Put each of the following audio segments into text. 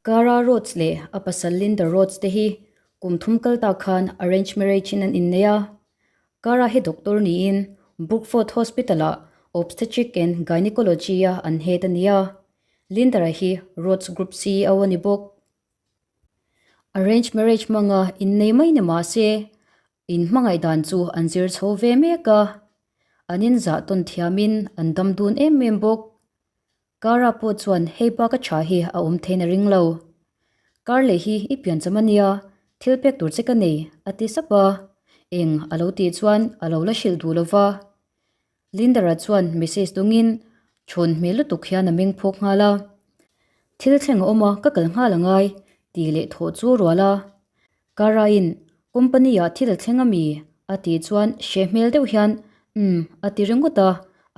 Cara Rhodes leh a pasal Linda Rhodes te hi kum thum kal ta khan arranged marriage in an innei a. Cara hi doctor niin Brookford Hospital-ah Obstetric and Gynecology-a an head a ni a. Linda-a hi Rhodes Group CEO a ni bawk. Arranged marriage hmanga innei mai ni mah se, in hmangaih dan chu an zir chho ve mek a. An inzah tawn thiamin an dam dun em em bawk. Kara pawh chuan hei bak a tha hi a awm thein a ring lo. Kar leh hi i piancham a nia, thil pek tur che ka nei, a ti sap a. Eng a lo tih chuan a lo la hrilh duh lo va. Lindara chuan message dawngin chhawn hmel lutuk hian a meng phawk nghal a. Thil thleng a awm a, ka kal nghal a ngai, tih leh thawh chu rual a. Karain, Company-ah thil a thleng a mi? a tih chuan hreh hmel deuh hian, Umm, a ti ringawt a,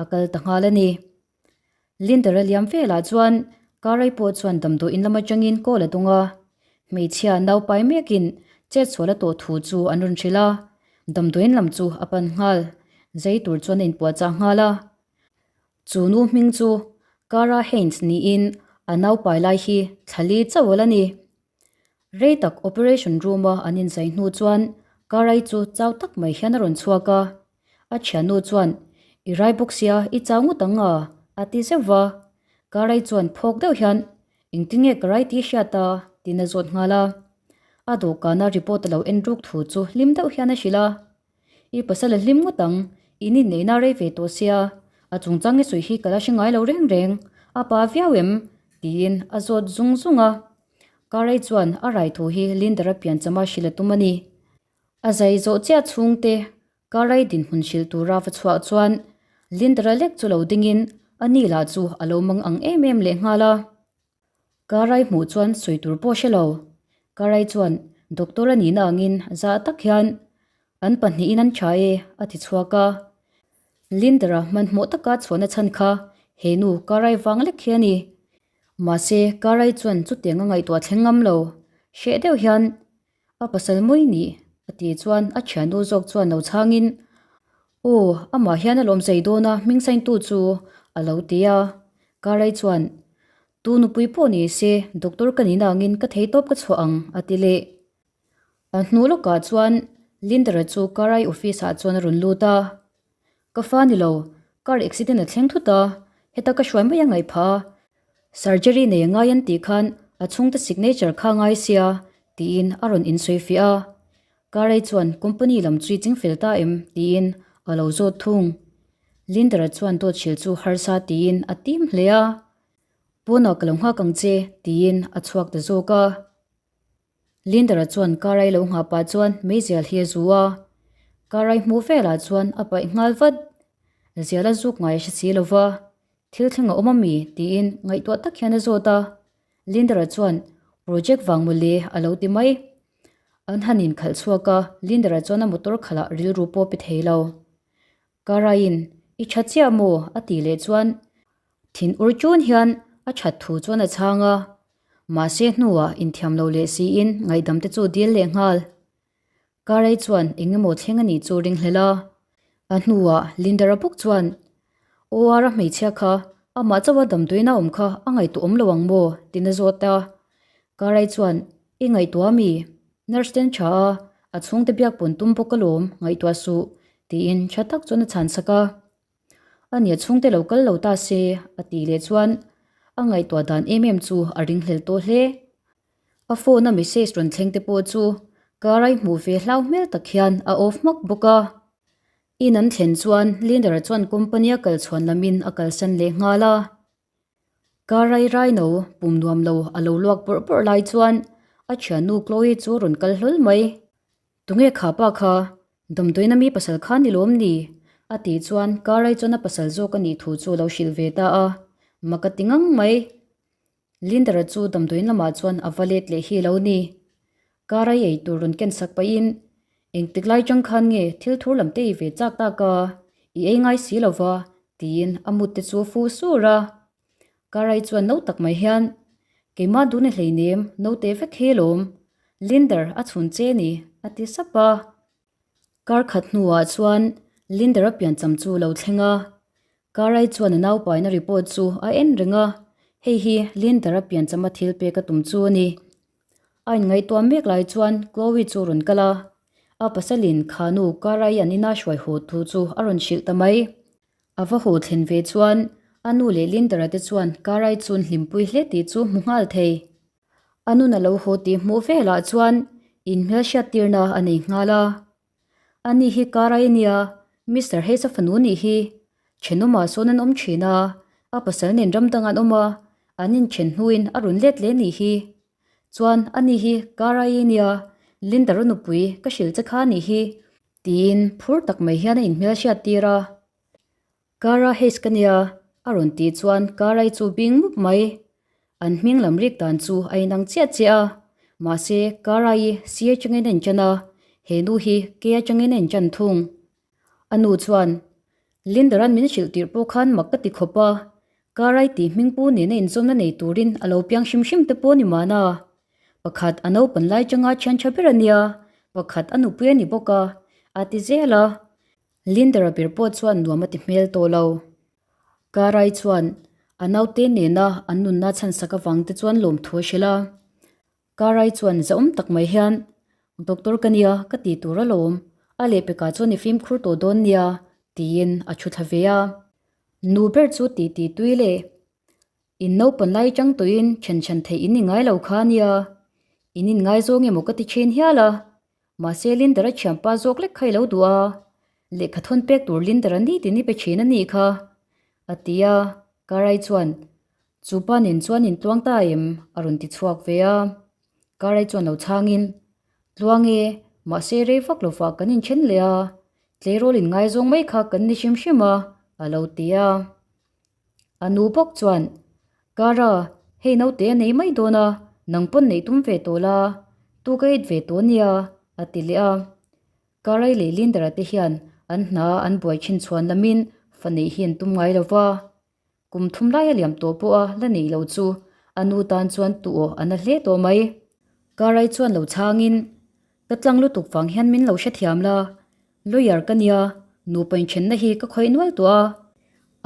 a kal ta nghal a ni. Lindara liam velah chuan Karai pawh chuan damdawi in lam atangin call a dawng a. Hmeichhia naupai mekin chetsual a tawh thu chu an rawn hrilh a, damdawiin lam chu a pan nghal. Zai tur chuan a inpuahchah nghal a. Chu nu hming chu Kara Haynes niin a naupai lai hi thlali chauh a la ni. Rei tak operation room a an inzai hnu chuan Karai chu chau tak mai hian a rawn chhuak a. A thiannu chuan, I rai bawk sia, i chau ngawt ang a, a ti zeuh va. Karai chuan phawk deuh hian, Engtin nge ka rai tih hriat a? tiin a zawt nghal a. A dawhkana report a lo en ruk thu chu hlim deuh hian a hrilh a. I pasal a hlim ngawt ang, in inneihna rei ve tawh sia, a chungchang i sawi hi ka la hre ngai lo reng reng, a pa viau em? tiin a zawt zung zung a. Karai chuan a rai thu hi Linder-a pianchama hrilh a tum a ni. A zai zawh chiah chhungte Karai dinhmun hrilh tura va chhuah chuan Linder-a lek chu lo dingin a ni lah chu a lo mang ang em em leh nghal a. Karai hmuh chuan sawi tur pawh hre lo. Karai chuan doctor a nihna angin zah tak hian an pahnihin an tha e a ti chhuak a. Linder-a hmanhmawh taka chhuahna chhan kha he nu Karai vang lek hi a ni. Mahse Karai chuan chutiang a ngaihtuah thleng ngam lo. Hreh deuh hian A pasal mawi ni, a tih chuan a thiannu zawk chuan lo chhangin, Aw, amah hian a lawm zai dawn a, hming saintu chu a lo ti a. Karai chuan, Tu nupui pawh ni se, doctor ka nihna angin ka thei tawp ka chhuah ang, a ti leh. A hnu lawkah chuan Lindara chu Karai office ah chuan a rawn lut a. Ka fa ni lo, car accident a thleng thut a, heta ka hruai mai a ngaih phah a, surgery nei a ngai an tih khan a chhungte signature kha a ngai sia tiin a rawn insawi fiah a. Car-i chuan company lam chu i ching fel ta em? tiin a lo zawt thung. Linder-a chuan dawt hrilh chu harsa tiin a tim hle a, Pawnah ka lo nghak ang che tiin a chhuak ta zawk a. Linder-a chuan Karai lo nghah pah chuan meizial hi a zu a, Karai hmuh velah chuan a paih nghal vat. Zial a zuk ngai a hre si lo va, Thil thleng a awm a mi? tiin ngaihtuah tak hian a zawt a. Linder-a chuan, Project vang mawle a lo ti mai. An han inkhalh chhuak a, Linder-a chuan a motor khalh ah rilru pawh pe thei lo. Karaiin, I tha chiah maw? a tih leh chuan thin ur chun hian a that thu chuan a chhang a. Mahse hnuah inthiam lo leh siin ngaihdam te chu dil leh nghal. Karai chuan eng emaw thleng a nih chu ring hlel a. A hnuah Lindara bawk chuan, OR a hmeichhia kha amah chauha damdawiin a awm kha a ngaihtuah awm lo ang maw? tiin a zawt a. Karai chuan, I ngaihtuah ami? Nurse ten tha a, a chhungte biak pawn tum bawk alawm, ngaihtuah suh, tiin tha tak chuan a chhan sak a. A nia chhungte lo kal lo ta se, a tih leh chuan a ngaihtuah dan em em chu a ringhlel tawh hle. A phone a message rawn thleng te pawh chu Karai hmuh ve hlau hmel tak hian a off hmak bawk a. In an thlen chuan Linder-a chuan company a kal chhuan lamin a kalsan leh nghal a. Karai Raino pum nuam lo a lo luak bawrh bawrh lai chuan a thiannu Chloe chu rawn kal hlawl mai. Tunge kha pa kha? Damdawiin a mi pasal kha ni lawm ni? A tih chuan Karai chuan a pasal zawk a nih thu chu a lo hrilh ve ta a. Mak a ti ngang mai. Lindara chu damdawiin lamah chuan a va let leh hi lo ni. Karai ei tur rawn ken sak pahin, Engtik lai chang khan nge thil thur lam te i ve chak tak a, i ei ngai si lo va, tiin a mut te chu a fu sur a. Karai chuan no tak mai hian, Keimah dun i hleinem, note vek hi lawm, Linder a chhun che ni, a ti sap a. Kar khat hnuah chuan Linder-a piancham chu lo thleng a, Karai chuan a naupaina report chu a en reng a. Hei hi Linder-a pianchama thil pek a tum chu a ni. A inngaihtuah mek lai chuan Chloe chu a rawn kal a, a pasalin khanu Cara-i an ina hruai haw thu chu a rawn hrilh ta mai. A va haw thlen ve chuan a nu leh Linder-a te chuan Cara-i chu an hlimpui hle tih chu hmu nghal thei. A nun a lo haw tih hmuh velah chuan inhmelhriat tirna a nei nghal a. Ani hi Karai a nia, Mister Hayes-a fanu nih hi. Thenawmah sawn an awm thin a, a pasal nen ram dang an awm a, an inthen hnuin a rawn let leh nih hi. Chuan ani hi Karai a nia, Linda-ra nupui ka hrilh che kha nih hi, tiin phur tak mai hian a inhmelhriat tir a. Kara Hayes ka nia, a rawn tih chuan Karai chu bing mup mai. An hming lam rik dan chu a inang chiah chiah a, mahse Karai C atangin a inṭan a, he nu hi K atangin a inṭan thung. A nu chuan, Lindaran min hrilh tirh pawh khan mak ka ti khawp a, Karai tih hmingpu nena inzawmna nei turin a lo piang hrim hrim te pawh ni mahna. Pakhat a naupan lai changa thian tha ber a nia, pakhat a nupui a ni bawk a, a ti zel a. Linder-a ber pawh chuan nuam a ti hmel tawh lo. Karai chuan a naute nena an nunna chhansak avang te chuan lawmthu a hrilh a. Karai chuan zahawm tak mai hian, Doctor ka nia, ka ti tur alawm, a lehpekah chuan i fimkhur tawh dawn nia, tiin a thu thla ve a. Nu ber chu ti ti tui le. In naupan lai chang tawhin then chhan theih in ni ngai lo kha nia. In inngaizawng emaw ka ti thin hial a. Mahse Linder-a thianpa zawk lek kha i lo duh a, lehkha thawn pek tur Linder-a ni tin i pe thin a nih kha, a ti a, Karai chuan, Chu pa nen chuan in tluang ta em? a rawn ti chhuak ve a. Karai chuan lo chhangin, Tluang e, mahse rei vak lovah kan inthen leh a, tleirawl in ngaizawng mai kha kan ni hrim hrim a, a lo ti a. A nu bawk chuan, Kara, hei naute a nei mai dawn a, nang pawn neih tum ve tawh la, tu ka it ve tawh nia, a ti leh a. Karai leh Lindara te hian an hna an buai thin chhuan lamin fa neih hi an tum ngai lo va. Kum thum lai a liam tawh pawha la neih lo chu a nu tan chuan tu aw a na hle tawh mai. Karai chuan lo chhangin, Ka tlang lutuk vang hian min lo hrethiam la, lawyer ka nia, nupa inthenna hi ka khawih nual tawh a.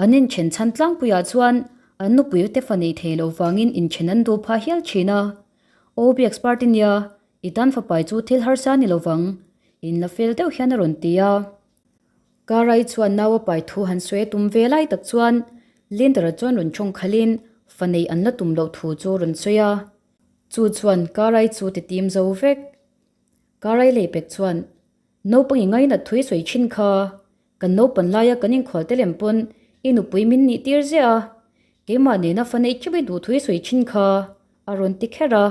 An inthen chhan tlangpuiah chuan an nupui te fa neih thei loh vangin inthen an duh phah hial thin a. OB expert i nia, i tan fapai chu thil harsa ni lovang, in la fel deuh hian a rawn ti a. Karai chuan nau a pai thu han sawi a tum ve lai tak chuan Linder-a chuan rawn thawng khalhin fa neih an la tum loh thu chu a rawn sawi a. Chu chuan Karai chu ti tim zo vek. Karai lei pek chuan, Naupang i ngainat thui sawi thin kha, kan naupan laia kan inkhual te lem pawn i nupui min nih tir ziah a, keimah nena fa neih teuh i duh thui sawi thin kha, a rawn ti kher a.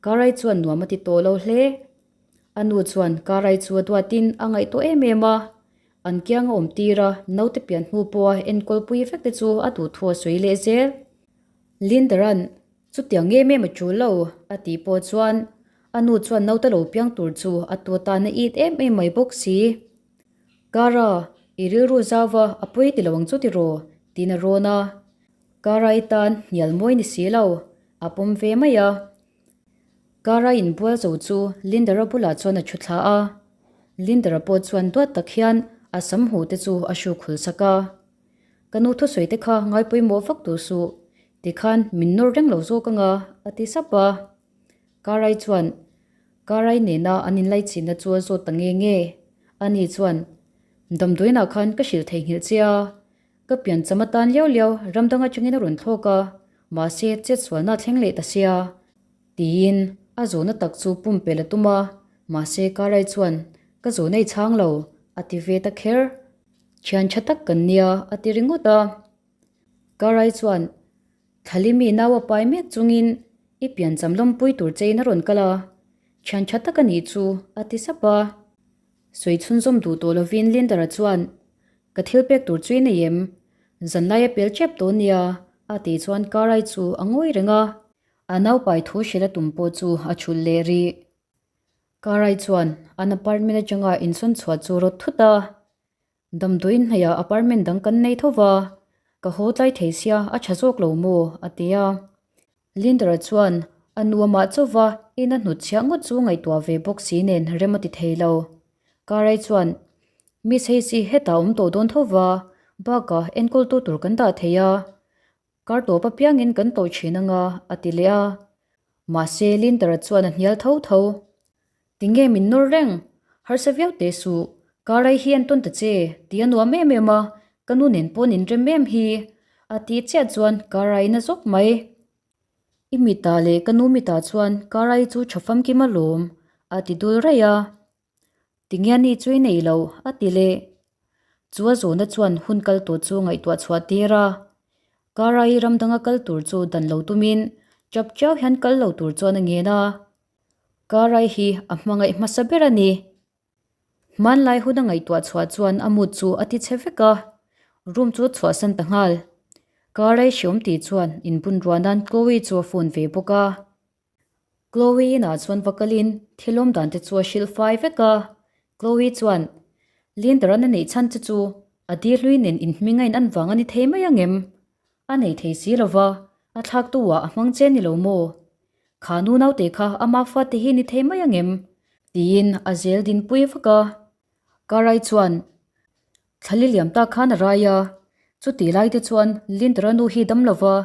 Karai chuan nuam a ti tawh lo hle. A nu chuan Karai chu a duatin a ngaihtuah em em a, an kiang a awm tir a, naute pian hnu pawha enkawl pui vek te chu a duh thu a sawi leh zel. Lindaran Chutiang em em a tul lo, a tih pawh chuan a nu chuan naute lo piang tur chu a tu atan a it em em mai bawk si. Kara, i rilru zau va, a pawi ti lo ang chu tiraw? tiin a rawn a. Kara i tan hnial mawi ni si lo, a pawm ve mai a. Kara inbual zo chu Lindara bulah chuan a thu thla a. Lindara pawh chuan duat tak hian a sam huh te chu a hruk hul sak a. Ka nu thusawi te kha ngai pawimawh vak duh suh, tikhan min nawr reng lo zawk anga, a ti sap a. Karai chuan Karai nena an inlaichhinna chu a zawt ta nge nge. Ani chuan, Damdawiinah khan ka hrilh theihnghilh che a, ka piancham atan liau liau ram dang atangin a rawn thlawk a, mahse chetsualna a thleng leh ta sia, tiin a zawhna tak chu pumpelh a tum a, mahse Karai chuan, Ka zawhna i chhang lo, a ti ve ta kher. Thian tha tak kan nia, a ti ringawt a. Karai chuan, Thalimi nau a pai mek chungin i piancham lawmpui tur chein a rawn kal a, thian tha tak a nih chu, a ti sap a. Sawi chhunzawm duh tawh lovin Linder-a chuan, Ka thil pek tur chu i nei em? Zanlai a pel tep tawh nia, a tih chuan Karai chu a ngawi reng a. A nau pai thu hrilh a tum pawh chu a chhulh leh rih. Karai chuan an apartment atanga insawn chhuah chu rawt thut a, Damdawiin hnaihah apartment dang kan nei tho va, ka haw tlai thei sia a tha zawk lo maw? a ti a. Lindera chuan a nu amah chauva in a hnut chhiah ngawt chu ngaihtuah ve bawk si nen rem a ti thei lo. Karai chuan, Miss Hays-i hetah awm tawh dawn tho va, bakah enkawltu tur kan dah thei a. Kar tawp apiangin kan tawh thin anga, a ti leh a. Mahse, Linter-a chuan a hnial tho tho. Tinge min nawr reng? Harsa viau teh suh. Karai hi en tawn ta che, tih a nuam em em a, ka nu nen pawh nin rem em hi, a tih chiah chuan Karai na zawk mai. I mitah leh ka nu mitah chuan Karai chu tha famkim alawm, a ti dul raih a. Tinge ani chu i nei lo, a ti leh. Chu a zawhna chuan hun kal tawh chu ngaihtuah chhuah tir a. Karai ram danga kal tur chu dan lo tumin chap chiau hian kal lo tur chuan a ngen a. Karai hi a hmangaih hmasa ber a ni. Hmanlai hun a ngaihtuah chhuah chuan a mut chu a ti chhe vek a, room chu chhuahsan ta nghal. Karai hreawm tih chuan inbun ruah nan Chloe chu a phone ve bawk a. Chloe inah chuan va kalin thil awm dan te chu a hrilh fai vek a. Chloe chuan, Lindaran a neih chhan che chu a dil hlui nen inhming a in an vang a ni thei mai ang em? A nei thei si lo va, a thlaktu ah a hmang che ni lo maw? Kha nu naute kha ama fate hi ni thei mai ang em? Tiin a zel dinpui vak a. Karai chuan, Thlali liam tak khan a rai a, chuti lai te chuan Lindra nu hi dam lo va,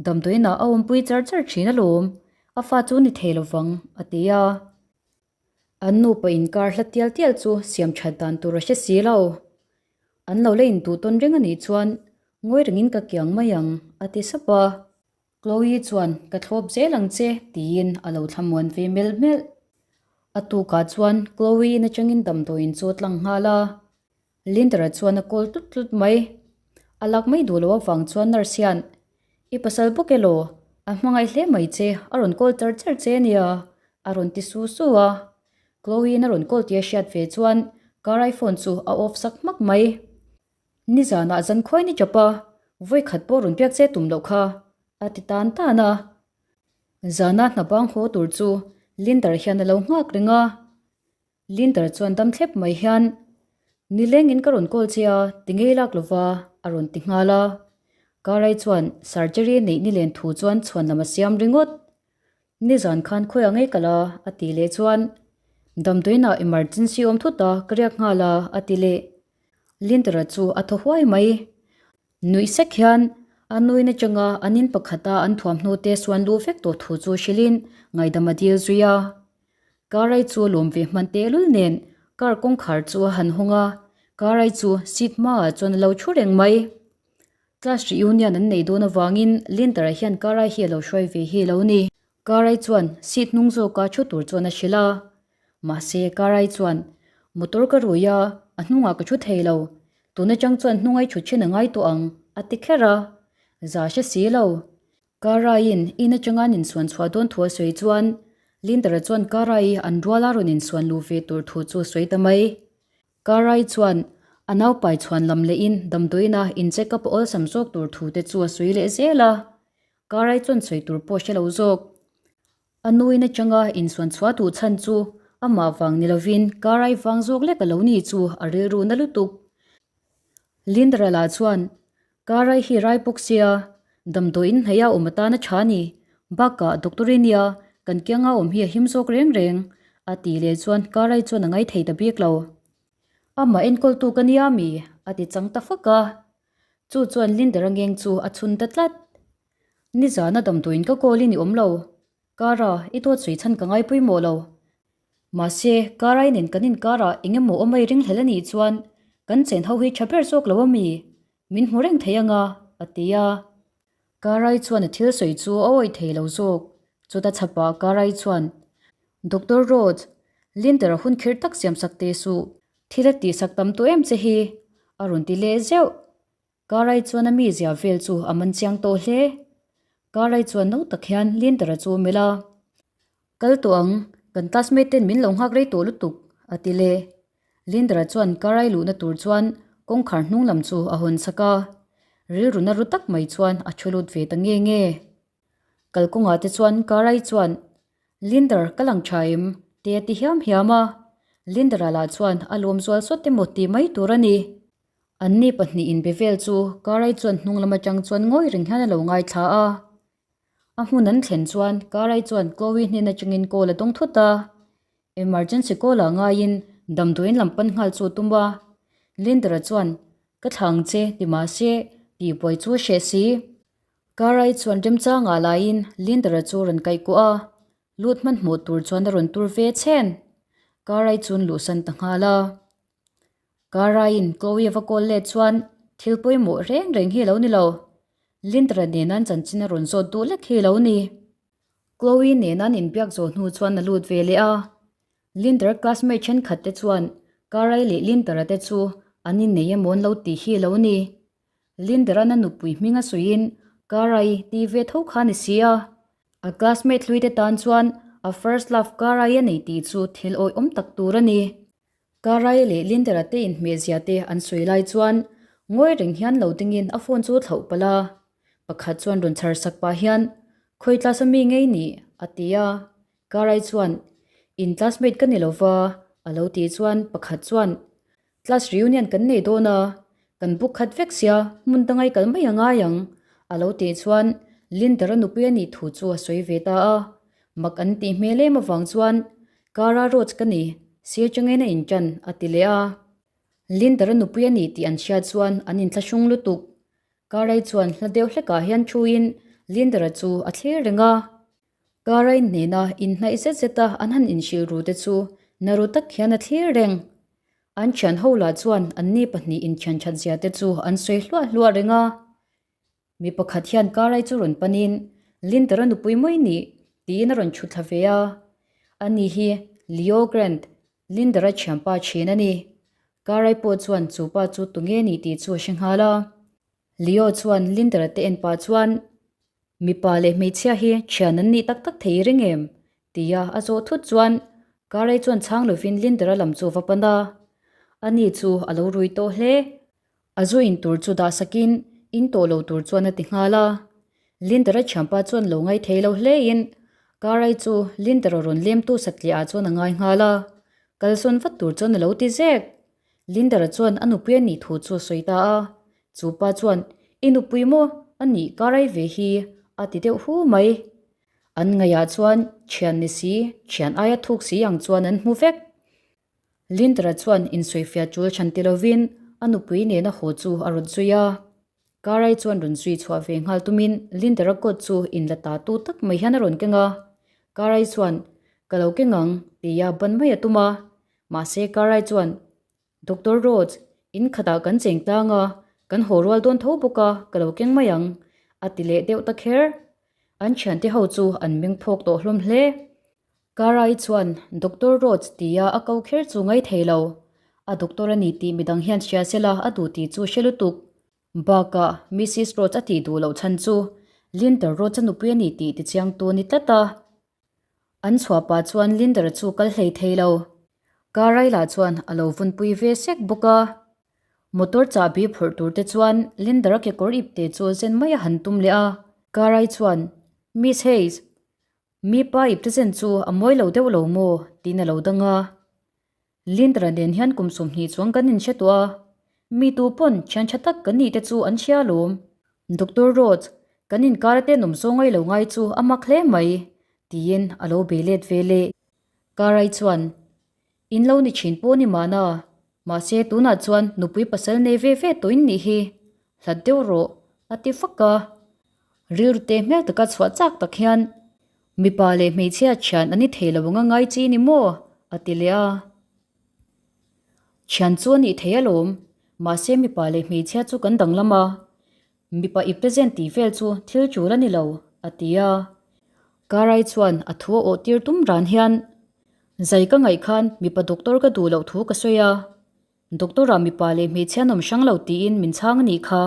damdawiinah a awmpui char char thin alawm, a fa chu ni thei lo vang, a ti a. An nupa inkar hla tial tial chu siam that dan tur a hre si lo. An lo la intuh tawn reng a nih chuan ngawi rengin ka kiang mai ang, a ti sap a. Chloe chuan ka thlawp zel ang che tiin a lo thlamuan ve melh melh. A tukah chuan Chloe in atangin damdawiin chu a tlang nghal a. Linder-a chuan a call tlut tlut mai. A lak mai duh loh avang chuan nurse hian, I pasal bawk elaw? A hmangaih hle mai che, a rawn call char char che ania, a rawn ti su su a. Chloe-in a rawn call tih a hriat ve chuan car iPhone chu a off sak hmak mai. Nizanah zan khawi ni chawp a, vawi khat pawh rawn biak che tum loh kha, a ti tan tan a. Zana hna bang haw tur chu Linder hian a lo nghak reng a. Linder chuan dam thlep mai hian, Nilengin ka rawn call che a, ti ngei lak lova, a rawn ti nghal a. Karai chuan surgery neih nilen thu chuan chhuanlam a siam ringawt. Nizan khan khawiah ngei kal a? a tih leh chuan, Damdawiinah emergency awm thut a, ka riak nghal a, a ti leh. Lindera chu a thaw huai mai. Nuih sek hian a nuin atanga an in pakhata an thuamhnaw te suan luh vek tawh thu chu hrilhin ngaihdam a dil zui a. Karai chu a lawm ve hman tehlul nen car kawngkhar chu a han hawng a, Karai chu seat hmaah chuan a lo thu reng mai. Class reunion an neih dawn avangin Linter-a hian Karai hi a lo hruai ve hi lo ni. Karai chuan seat hnung zawka thu tur chuan a hrilh a. Mahse, Karai chuan, Motor ka rui a, a hnungah ka thu thei lo. Tun atang chuan hnungai thut thin a ngai tawh ang, a ti kher a. Za hre si lo. Karai-in in atanga an insuan chhuah dawn thu a sawi chuan Linter-a chuan Karai-i an ruala rawn insuan luh ve tur thu chu a sawi ta mai. Karai chuan a naupai chhuan lam lehin damdawiina in check up awlsam zawk tur thu te chu a sawi leh zel a, Karai chuan sawi tur pawh hre lo zawk. A nuin atanga insuan chhuah duh chhan chu amah vang ni lovin Karai vang zawk lek a lo ni chu a rilru na lutuk. Lindra lah chuan Karai hi rai bawk sia, damdawiin hnaih a awm atan a tha a ni, bakah doctor i nia, kan kianga awm hi a him zawk reng reng, a tih leh chuan Karai chuan a ngaithei ta bik lo. Amah enkawltu ka nia mi? a ti chang ta fak a. Chu chuan Lindera ngeng chu a chhun ta tlat. Nizana damdawiin ka call in i awm lo. Kara, i dawt sawi chhan ka ngai pawimawh lo. Mahse, Karai nen kan inkarah eng emaw awm a i ringhlel a nih chuan kan chen ho hi tha ber zawk lo a mi? Min hmu reng thei anga, a ti a. Karai chuan a thil sawi chu a awih thei lo zawk. Chuta chhapah Karai chuan, Doctor Rhodes, Linder a hun khir tak siam sak teh suh. Thil a tihsak tam tawh em che hi? a rawn ti leh zeuh. Karai chuan a mizia vel chu a man chiang tawh hle. Karai chuan no tak hian Lindera chu a melh a. Kal tawh ang, kan classmate ten min lo nghak rei tawh lutuk, a ti leh. Lindera chuan Karai luhna tur chuan kawngkhar hnung lam chu a hawn chak a. Rilru na ru tak mai chuan a thu lut ve ta nge nge. Kalkawngah te chuan Karai chuan, Linder, ka lang tha em? te a ti hiam hiam a. Lindera lah chuan a lawm zual sawt emaw ti mai tur a ni. Anni pahnihin be vel chu Karai chuan hnung lam atang chuan ngawi reng hian a lo ngaithla a. A hmun an thlen chuan Karai chuan Chloe hnen atangin call a dawng thut a. Emergency call ah ngaiin damdawiin lam pan nghal chu a tum a. Lindera chuan, Ka thla ang che ti mahse tihbuai chu a hreh si. Cara-i chuan remchangah laiin Linder-a chu rawn kaih kuah a, lut hmanhmawh tur chuan a rawn tur ve chhen. Cara-i chuan luhsan ta nghal a. Cara-in Chloe va call let chuan thil pawimawh reng reng hi a lo ni lo. Linder-a nena an chanchin a rawn zawt duh lek hi a lo ni. Chloe nena an inbiak zawh hnu chuan a lut ve leh a. Linder classmate thenkhat te chuan Cara-i leh Linder-a te chu an innei emaw an lo tih hi a lo ni. Linder-a'n a nupui hming a sawiin Cara-i ti ve tho kha a ni si a. A classmate hlui te tan chuan a first love Cara-i a nei tih chu thil awihawm tak tur a ni. Cara-i leh Linder-a te inhmehzia te an sawi lai chuan ngawi reng hian lo dingin a phone chu a thlauh palh a. Pakhat chuan rawn chhar sak pah hian, Khawi class a mi ngei nih? a ti a. Cara-i chuan, In classmate ka ni lo va, a lo tih chuan pakhat chuan, Class reunion kan nei dawn a, kan book khat vek sia, hmun dangai kal mai a ngai ang, a lo tih chuan Linder-a nupui a nih thu chu a sawi ve ta a. Mak an tih hmel em avang chuan, Cara Rhodes ka ni, sir changin a inṭan, a ti leh a. Linder-a nupui a ni tih an hriat chuan an inthlahrung lutuk. Cara-i chuan hla deuh hlekah hian thuin Linder-a chu a thlir reng a. Cara-i hnena inhnaih zet zeta an han inhrilh ru te chu na ru tak hian a thlir reng. An thian ho lah chuan anni pahnih inthian that zia te chu an sawi hluah hluah reng a. Mi pakhat hian Cara-i chu rawn panin, Linder-a nupui mai nih, tiin a rawn chhut thla ve a. Ani hi Leo Grant, Linder-a thianpa thin a ni. Cara-i pawh chuan chu pa chu tunge nih tih chu a hre nghal a. Leo chuan Linder-a te en pah chuan, Mipa leh hmeichhia hi thian an nih tak tak thei reng em? tia a zawh thut chuan Cara-i chuan chhang lovin Linder-a lam chu a va pan a. Ani chu a lo rui tawh hle. A zu in tur chu dah sakin in tawh lo tur chuan a ti nghal a. Linder-a thianpa chuan lo ngai thei lo hlein Cara-i chu Linder-a rawn lemtu satliah ah chuan a ngai nghal a. Kalsawn vat tur chuan a lo ti zek. Linder-a chuan a nupui a nih thu chu a sawi ta a. Chu pa chuan, I nupui maw? A nih Cara-i ve hi a ti deuh hu mai. An ngaihah chuan thian ni si, thian aia thuk si ang chuan an hmu vek. Lindra chuan insawifiah tul chhan ti lovin a nupui nena haw chu a rawn zui a. Karai chuan rawn zui chhuah ve nghal tumin Lindra coat chu inla ta tu tak mai hian a rawn keng a. Karai chuan, Ka lo keng ang, tia ban mai a tum a. Mahse Karai chuan, Doctor Rhodes, in khatah kan cheng tlang a, kan haw rual dawn tho bawk a, ka lo keng mai ang, a ti leh deuh ta kher. An thiante ho chu an meng phawk tawh hlawm hle. Cara-i chuan Doctor Rhodes tia a ko kher chu ngai thei lo. A doctor a ni tih midang hian hria sela a duh tih chu hre lutuk. Bakah Missus Rhodes a tih duh loh chhan chu Linder Rhodes a nupui a ni tih tichiangtu a ni tlat a. An chhuah pah chuan Linder chu kal hlei thei lo. Cara-i lah chuan a lo vunpui ve sek bawk a. Motor chahbi phurh tur te chuan Linder-a kekawr ipte chu zen mai a han tum leh a. Cara-i chuan, Miss Hayes, Mi pa ipte chen chu a mawi lo deuh lo maw? tiin a lo dang a. Lindra nen hian kum 20 chuang kan inhre tawh a, mi tu pawn thian tha tak kan nih te chu an hria alawm. Doctor Rhodes, kan inkar ate nawm zawng ai lo ngai chu a mak hle mai, tiin a lo bei let ve leh. Karai chuan, In lo ni thin pawh ni mahna, mahse tunah chuan nupui pasal nei ve ve tawhin nih hi, hlat deuh rawh, a ti fak a. Rilru te hmel taka chhuah chak tak hian, Mipa leh hmeichhia thian an ni thei lo anga ngai chi ni maw? a ti leh a. Thian chu a nih thei alawm, mahse mipa leh hmeichhia chu kan danglam a, mipa ipte zen tih vel chu thil tul a ni lo, a ti a. Karai chuan a thu a awh tir tum ran hian, Zai ka ngaih khan mipa doctor ka duh loh thu ka sawi a, Doctor ah mipa leh hmeichhia an awm hrang lo tiin min chhang a nih kha,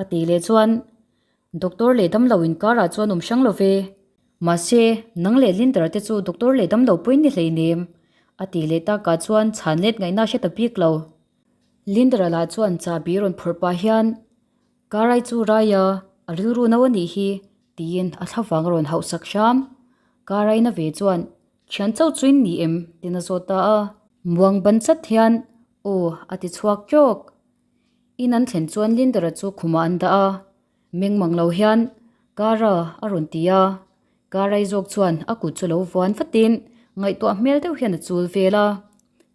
a ti leh chuan Doctor leh damlo inkarah chuan awm hrang lo ve. Mahse, nang leh Linder te chu doctor leh damlo pawhin ni hleinem, a ti leh takah chuan chhan let ngaihna a hre ta bik lo. Linder-a lah chuan chahbi rawn phawrh pah hian, Karai chu rai a, a rilru no a nih hi, tiin a thlavang a rawn hauh sak hram. Karaina ve chuan, Thian chauh chu in ni em? tiin a zawt ta a. Muang ban chat hian, Aw, a ti chhuak tawk. In an thlen chuan Linder-a chu khumah an dah a. Meng mang lo hian, Kara, a rawn ti a. Karai zawk chuan a kut chu lo vuan vatin ngaihtuah hmel deuh hian a chul vel a.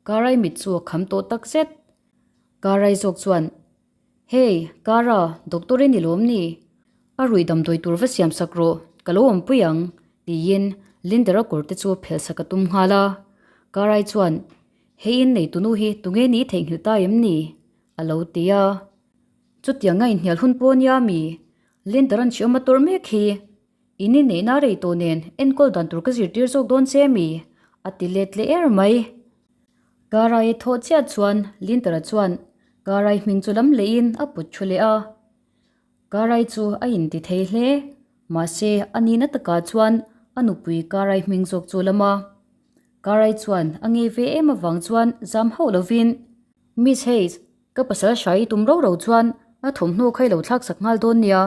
Karai mit chu a kham tawh tak zet. Karai zawk chuan, Hey, Kara, doctor i ni lawm ni? A ruih damdawi tur va siam sak rawh, ka lo awmpui ang, tiin Linder-a kawr te chu phelh sak a tum nghal a. Karai chuan, Hei in nei tunu hi tunge ni theihnghilh ta em ni? a lo ti a. Chutiang a inhnial hun pawh nia mi, Linder-a'n hriawm a tawrh mek hi. In inneihna rei tawh nen enkawl dan tur ka zirtir zawk dawn che mi? a ti let leh er mai. Karai thawh chiah chuan Linder-a chuan Karai hming chu lam lehin a put thu leh a. Karai chu a inti thei hle, mahse a nihna takah chuan a nupui Karai hming zawk chu lam a. Karai chuan a ngei ve em avang chuan zam hauh lovin, Miss Hayes, ka pasal hrai i tum ro ro chuan a thawmhnaw kha i lo thlak sak nghal dawn nia,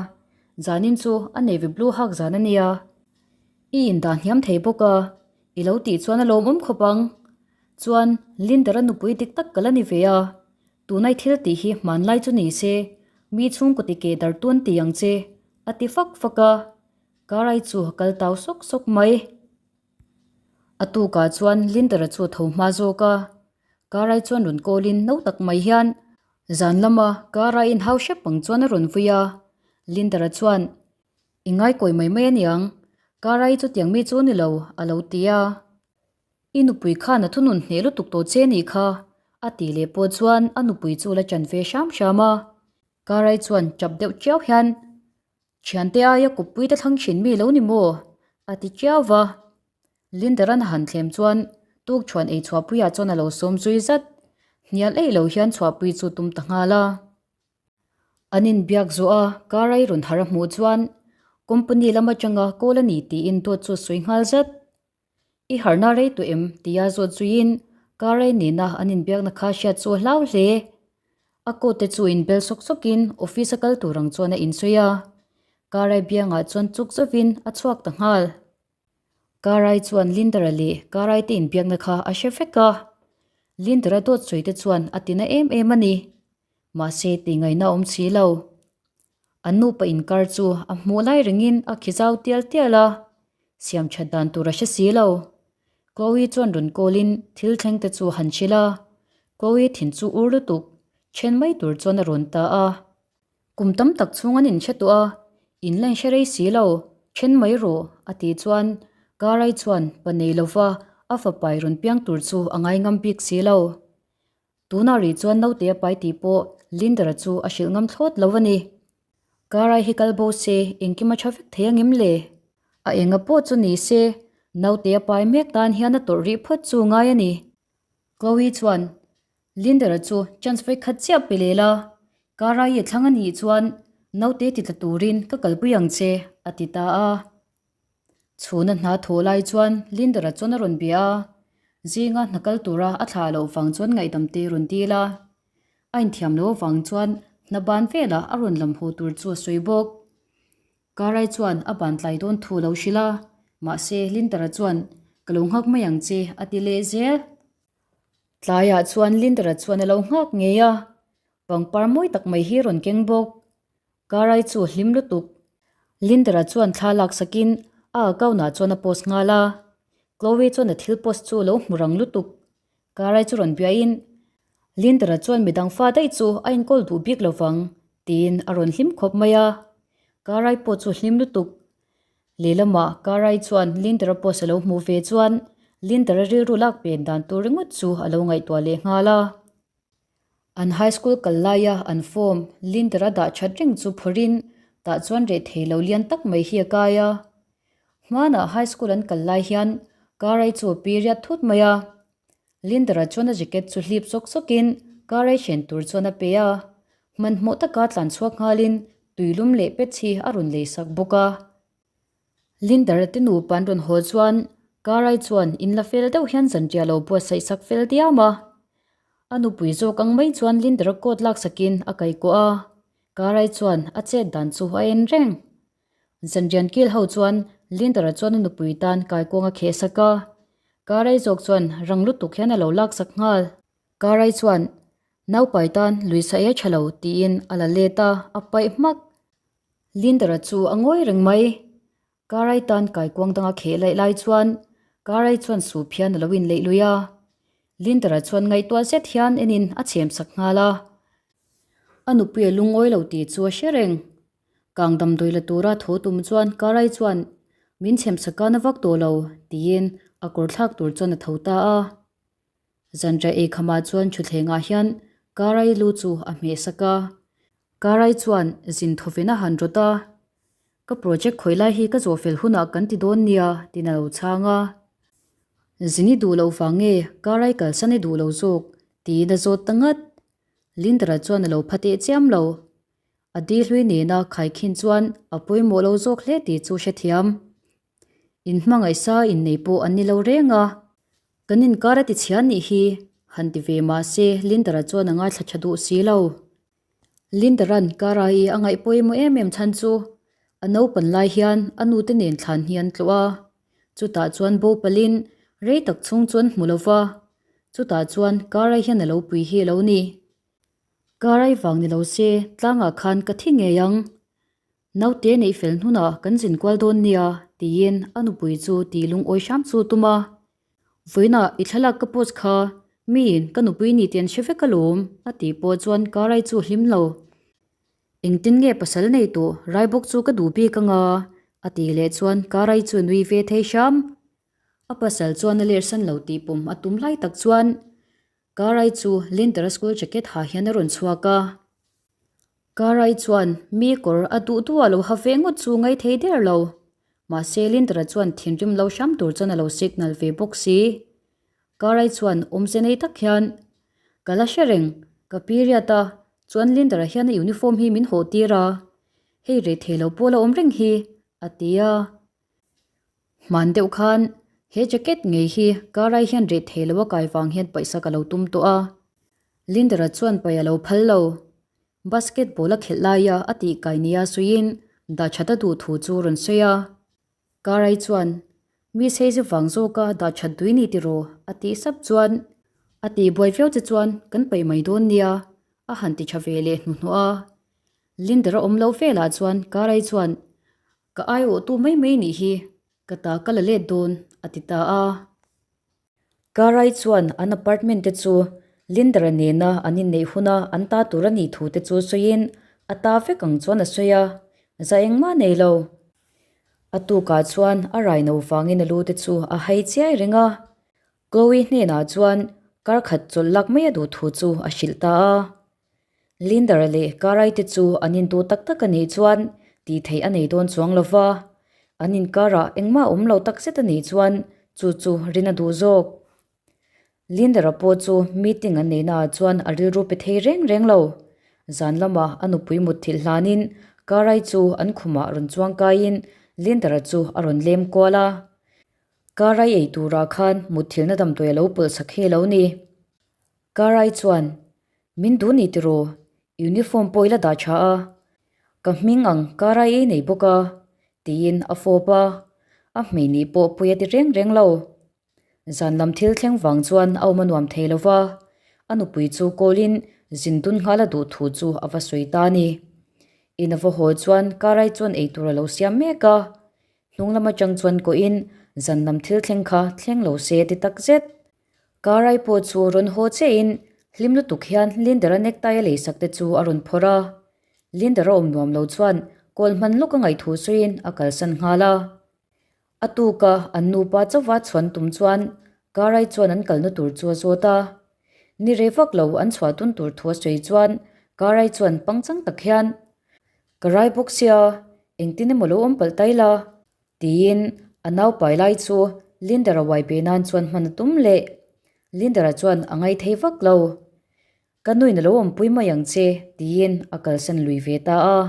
zanin chu a navy blue hak zan a nia. I indah hniam thei bawk a, i lo tih chuan a lawmawm khawp ang. Chuan Linder-a nupui dik tak ka la ni ve a, Tunai thil tih hi hmanlai chu ni se, mi chhungkaw ti keh dar tun ti ang che, a ti fak fak a. Karai chu a kal tau sawk sawk mai. A tukah chuan Linder-a chu a tho hma zawk a. Karai chuan rawn kawlin no tak mai hian zan lama Karai inhau hrep ang chuan a rawn vui a. Linder-a chuan, I ngaikawi mai mai aniang, Karai chu tiang mi chu a ni lo, a lo ti a. I nupui khan a thunun hneh lutuk tawh che nih kha, a tih leh pawh chuan a nupui chu la chan ve hram hram a. Karai chuan chap deuh chiau hian, Thiante aia kuppui te thlang thin mi lo ni maw? a ti chiau va. Lindaran a han thlem chuan tukṭhuan ei chhuahpuiah chuan a lo sawm zui zat. Hnial eih lo hian chhuahpui chu tum ta nghal a. An inbiak zawh a, Karai rawn har a hmuh chuan company lam atanga call a ni tiin dawt chu a sawi nghal zat. I harhna rei tawh em? tia zawt zuiin Karai nena an inbiakna kha hriat chu a hlau hle. A coat te chu inbel sawk sawkin office a kal tur ang chuan a insawi a. Karai biangah chuan chuk zauhin a chhuak ta nghal. Karai chuan Lindara leh Karai te inbiakna kha a hre vek a. Lindara dawt sawi te chuan a tina em em a ni. Mahse tih ngaihna awm si lo. An nupa inkar chu a hmuh lai rengin a khi zau tial tial a, siam that dan tur a hre si lo. Chloe chuan rawn call in thil thleng te chu a han hrilh a, Chloe thin chu ur lutuk, then mai tur chuan a rawn ta a. Kum tam tak chhung an inhre tawh a, in la inhre rei si lo, then mai rawh, a tih chuan Karai chuan pa nei lova a fapai rawn piang tur chu a ngaingam bik si lo. Tunah rih chuan naute a pai tih pawh Linder-a chu a hrilh ngam thlawt lo a ni. Karai hi kal bo se engkim a tha vek thei angem le? A enga pawh chu ni se, naute a pai mek tan hian a tawrh rih phawt chu ngai a ni. Chloe chuan Linder-a chu chance vawi khat chiah pe leh la, Karai i thlang a nih chuan naute ti tla turin ka kalpui ang che, a ti ta a. Chhuna hna thawh lai chuan Linder-a chuan a rawn bia a, zinga hna kal tura a thlah loh vang chuan ngaihdam te rawn dil a. A inthiam loh avang chuan hna ban velah a rawn lam haw tur chu a sawi bawk. Karai chuan a ban tlai dawn thu a lo hrilh a, mahse Linder-a chuan ka lo nghak mai ang che a ti leh zel. Tlaiah chuan Linder-a chuan a lo nghak ngei a, pangpar mawi tak mai hi a rawn keng bawk. Karai chu a hlim lutuk. Lindera chuan thla lak sakin a account ah chuan a post nghal a. Chloe chuan a thil post chu a lo hmu rang lutuk. Karai chu rawn biain Lindera chuan midang fa daih chu a enkawl duh bik lo vang tiin a rawn hlim khawp mai a. Karai pawh chu a hlim lutuk. Lehlamah Karai chuan Lindera post a lo hmuh ve chuan Lindera rilru lak pen dan tur ringawt chu a lo ngaihtuah leh nghal a. An high school kal laia an form Linder a dah that reng chu phawrhin tah chuan reh thei lo lian tak mai hi a kai a. Hmanah high school an kal lai hian Karai chu a period thut mai a. Linder-a chuan a jacket chu hlip sawk sawkin Karai hren tur chuan a pe a. Hmanhmawh taka tlan chhuak nghalin tuilum leh pet hi a rawn lei sak bawk a. Linder-a te nupa an rawn haw chuan Karai chuan in la fel deuh hian zanriah lo buatsaih sak fel diam a. A nupui zawk ang mai chuan Linder-a coat lak sakin a kaihkuah a, Karai chuan a chet dan chu a en reng. Zanrian kil ho chuan Linder-a chuan a nupui tan kaikuang a kheh sak a, Karai zawk chuan rang lutuk hian a lo lak sak nghal. Karai chuan naupai tan lui sa e tha lo tiin a la let a, a paih hmak. Lindera chu a ngawi reng mai. Karai tan kaikuang danga kheh laih lai chuan Karai chuan sup hian a lo inleih lui a. Lindera chuan ngaihtuah zet hian enin a chhem sak nghal a. A nupui a lungawi lo tih chu a hre reng. Kang damdawi la tura tho tum chuan Karai chuan, Min chhem sak a na vak tawh lo, tiin a kawr thlak tur chuan a tho ta a. Zanriah ei khamah chuan thutthlengah hian Karai lu chu a hmeh sak a. Karai chuan zin thawven a han rawt a, Ka project khawi lai hi ka zawh fel hunah kan ti dawn nia, tiin a lo chhang a. Zin i duh loh vang nge Karai kalsan i duh lo zawk? tiin a zawt ta ngat. Lindara chuan a lo pha teh chiam lo. A di hlui nena khaikhin chuan a pawimawh lo zawk hle tih chu hrethiam. In hmangaihsa innei pawh an ni lo reng a. Kan inkar a ti chhia nih hi, han ti ve mah se Lindara chuan a ngaithla tha duh si lo. Lindara'n Kara-i a ngaih pawimawh em em chhan chu a naupan lai hian a nute nen thlan hi an tlawh a. Chutah chuan Bopalin rei tak chhung chuan hmu lo va, chutah chuan Kara-i hian a lo pui hi a lo ni. Karai vang ni lo se tlangah khan ka thi ngei ang. Naute neih fel hnunah kan zin kual dawn nia tiin a nupui chu tih lungawi hram chu tum a. Vawiinah i thlalak ka post kha miin ka nupui ni tih an hre vek alawm a tih pawh chuan Karai chu a hlim lo. Engtin nge pasal nei tawh rai bawk chu ka duh bik anga a tih leh chuan Karai chu nui ve thei hram. A pasal chuan a lersan lo tih pawm a tum lai tak chuan Karai chu Linter-a school jacket ha hian a rawn chhuak a. Karai chuan mi kawr a duh duh a lo ha ve ngawt chu ngai thei der lo. Mahse Linter-a chuan thinrim lo hram tur chuan a lo signal ve bawk si. Karai chuan awmze nei tak hian, Ka la hre reng, ka period a, chuan Linter-a hian a uniform hi min hawh tir a, hei rei thei lo pawh la awm reng hi, a ti a. Hman deuh khan he jacket ngei hi Karai hian reh thei lo a kai vang hian paihsak a lo tum tawh a. Lindera chuan paih a lo phal lo. Basketball a khelh laia a tih kai nia suiin dah that a duh thu chu rawn sawi a. Karai chuan, Mi sei vang zawka dah that dui ni tiraw? a tih sap chuan, A tih buai viau che chuan kan paih mai dawn nia, a han ti tha ve leh hnuhnawh a. Lindera awm lo velah chuan Karai chuan, Ka aiawhtu mai mai nih hi ka ta ka la let dawn, a ti ta a. Karai chuan an apartment te chu Lindara nena an inneih huna an ta tur a nih thu te chu sawiin a ta vek ang chuan a sawi a, za engmah nei lo. A tukah chuan a rai no vangin a lu te chu a hai chiai reng a. Chloe hnenah chuan kar khat chawlh lak mai a duh thu chu a hrilh ta a. Lindara leh Karai te chu an intu tak tak a nih chuan tih theih a nei dawn chuang lo va, an inkarah engmah awm lo tak zet a nih chuan chu chu rin a duh zawk. Lindara pawh chu meeting an neihnaah chuan a rilru pe thei reng reng lo. Zan lamah a nupui mutthilh hlanin Karai chu an khumah rawn chuang kaiin Lindara chu a rawn lem kual a. Karai ei turah khan mutthilhna damdawi a lo pawlh sak hi a lo ni. Karai chuan, Min duh ni tiraw, uniform pawh i la dah tha a, ka hming ang Karai ei nei bawk a, tiin a fawp a, a hmei nih pawh pui a ti reng reng lo. Zan lam thil thleng vang chuan a awm a nuam thei lo va, a nupui chu call-in zin dun nghal a duh thu chu a va sawi ta a ni. In a va haw chuan Karai chuan eitur a lo siam mek a, hnung lam atang chuan kawhin zan lam thil thleng kha thleng lo se a ti takzet. Karai pawh chu rawn haw chiahin hlim lutuk hian Linder-a necktie a leisak te chu a rawn phawrh a. Linder-a awm nuam lo chuan kawl hman lawk a ngaih thu sawiin a kalsan nghal a. A tuka an nupa chauva chhuan tum chuan Karai chuan an kalna tur chu a zawt a. Ni rei vak lo an chhuah dun tur thu a sawi chuan Karai chuan pangchang tak hian, Ka rai bawk sia, engtin emaw lo awm palh tai la? Tiin a nau pai lai chu Linder-a uai pe nan chuan hman a tum leh. Linder-a chuan a ngai thei vak lo. Ka nuin a lo awmpui mai ang che, tiin a kalsan lui ve ta a.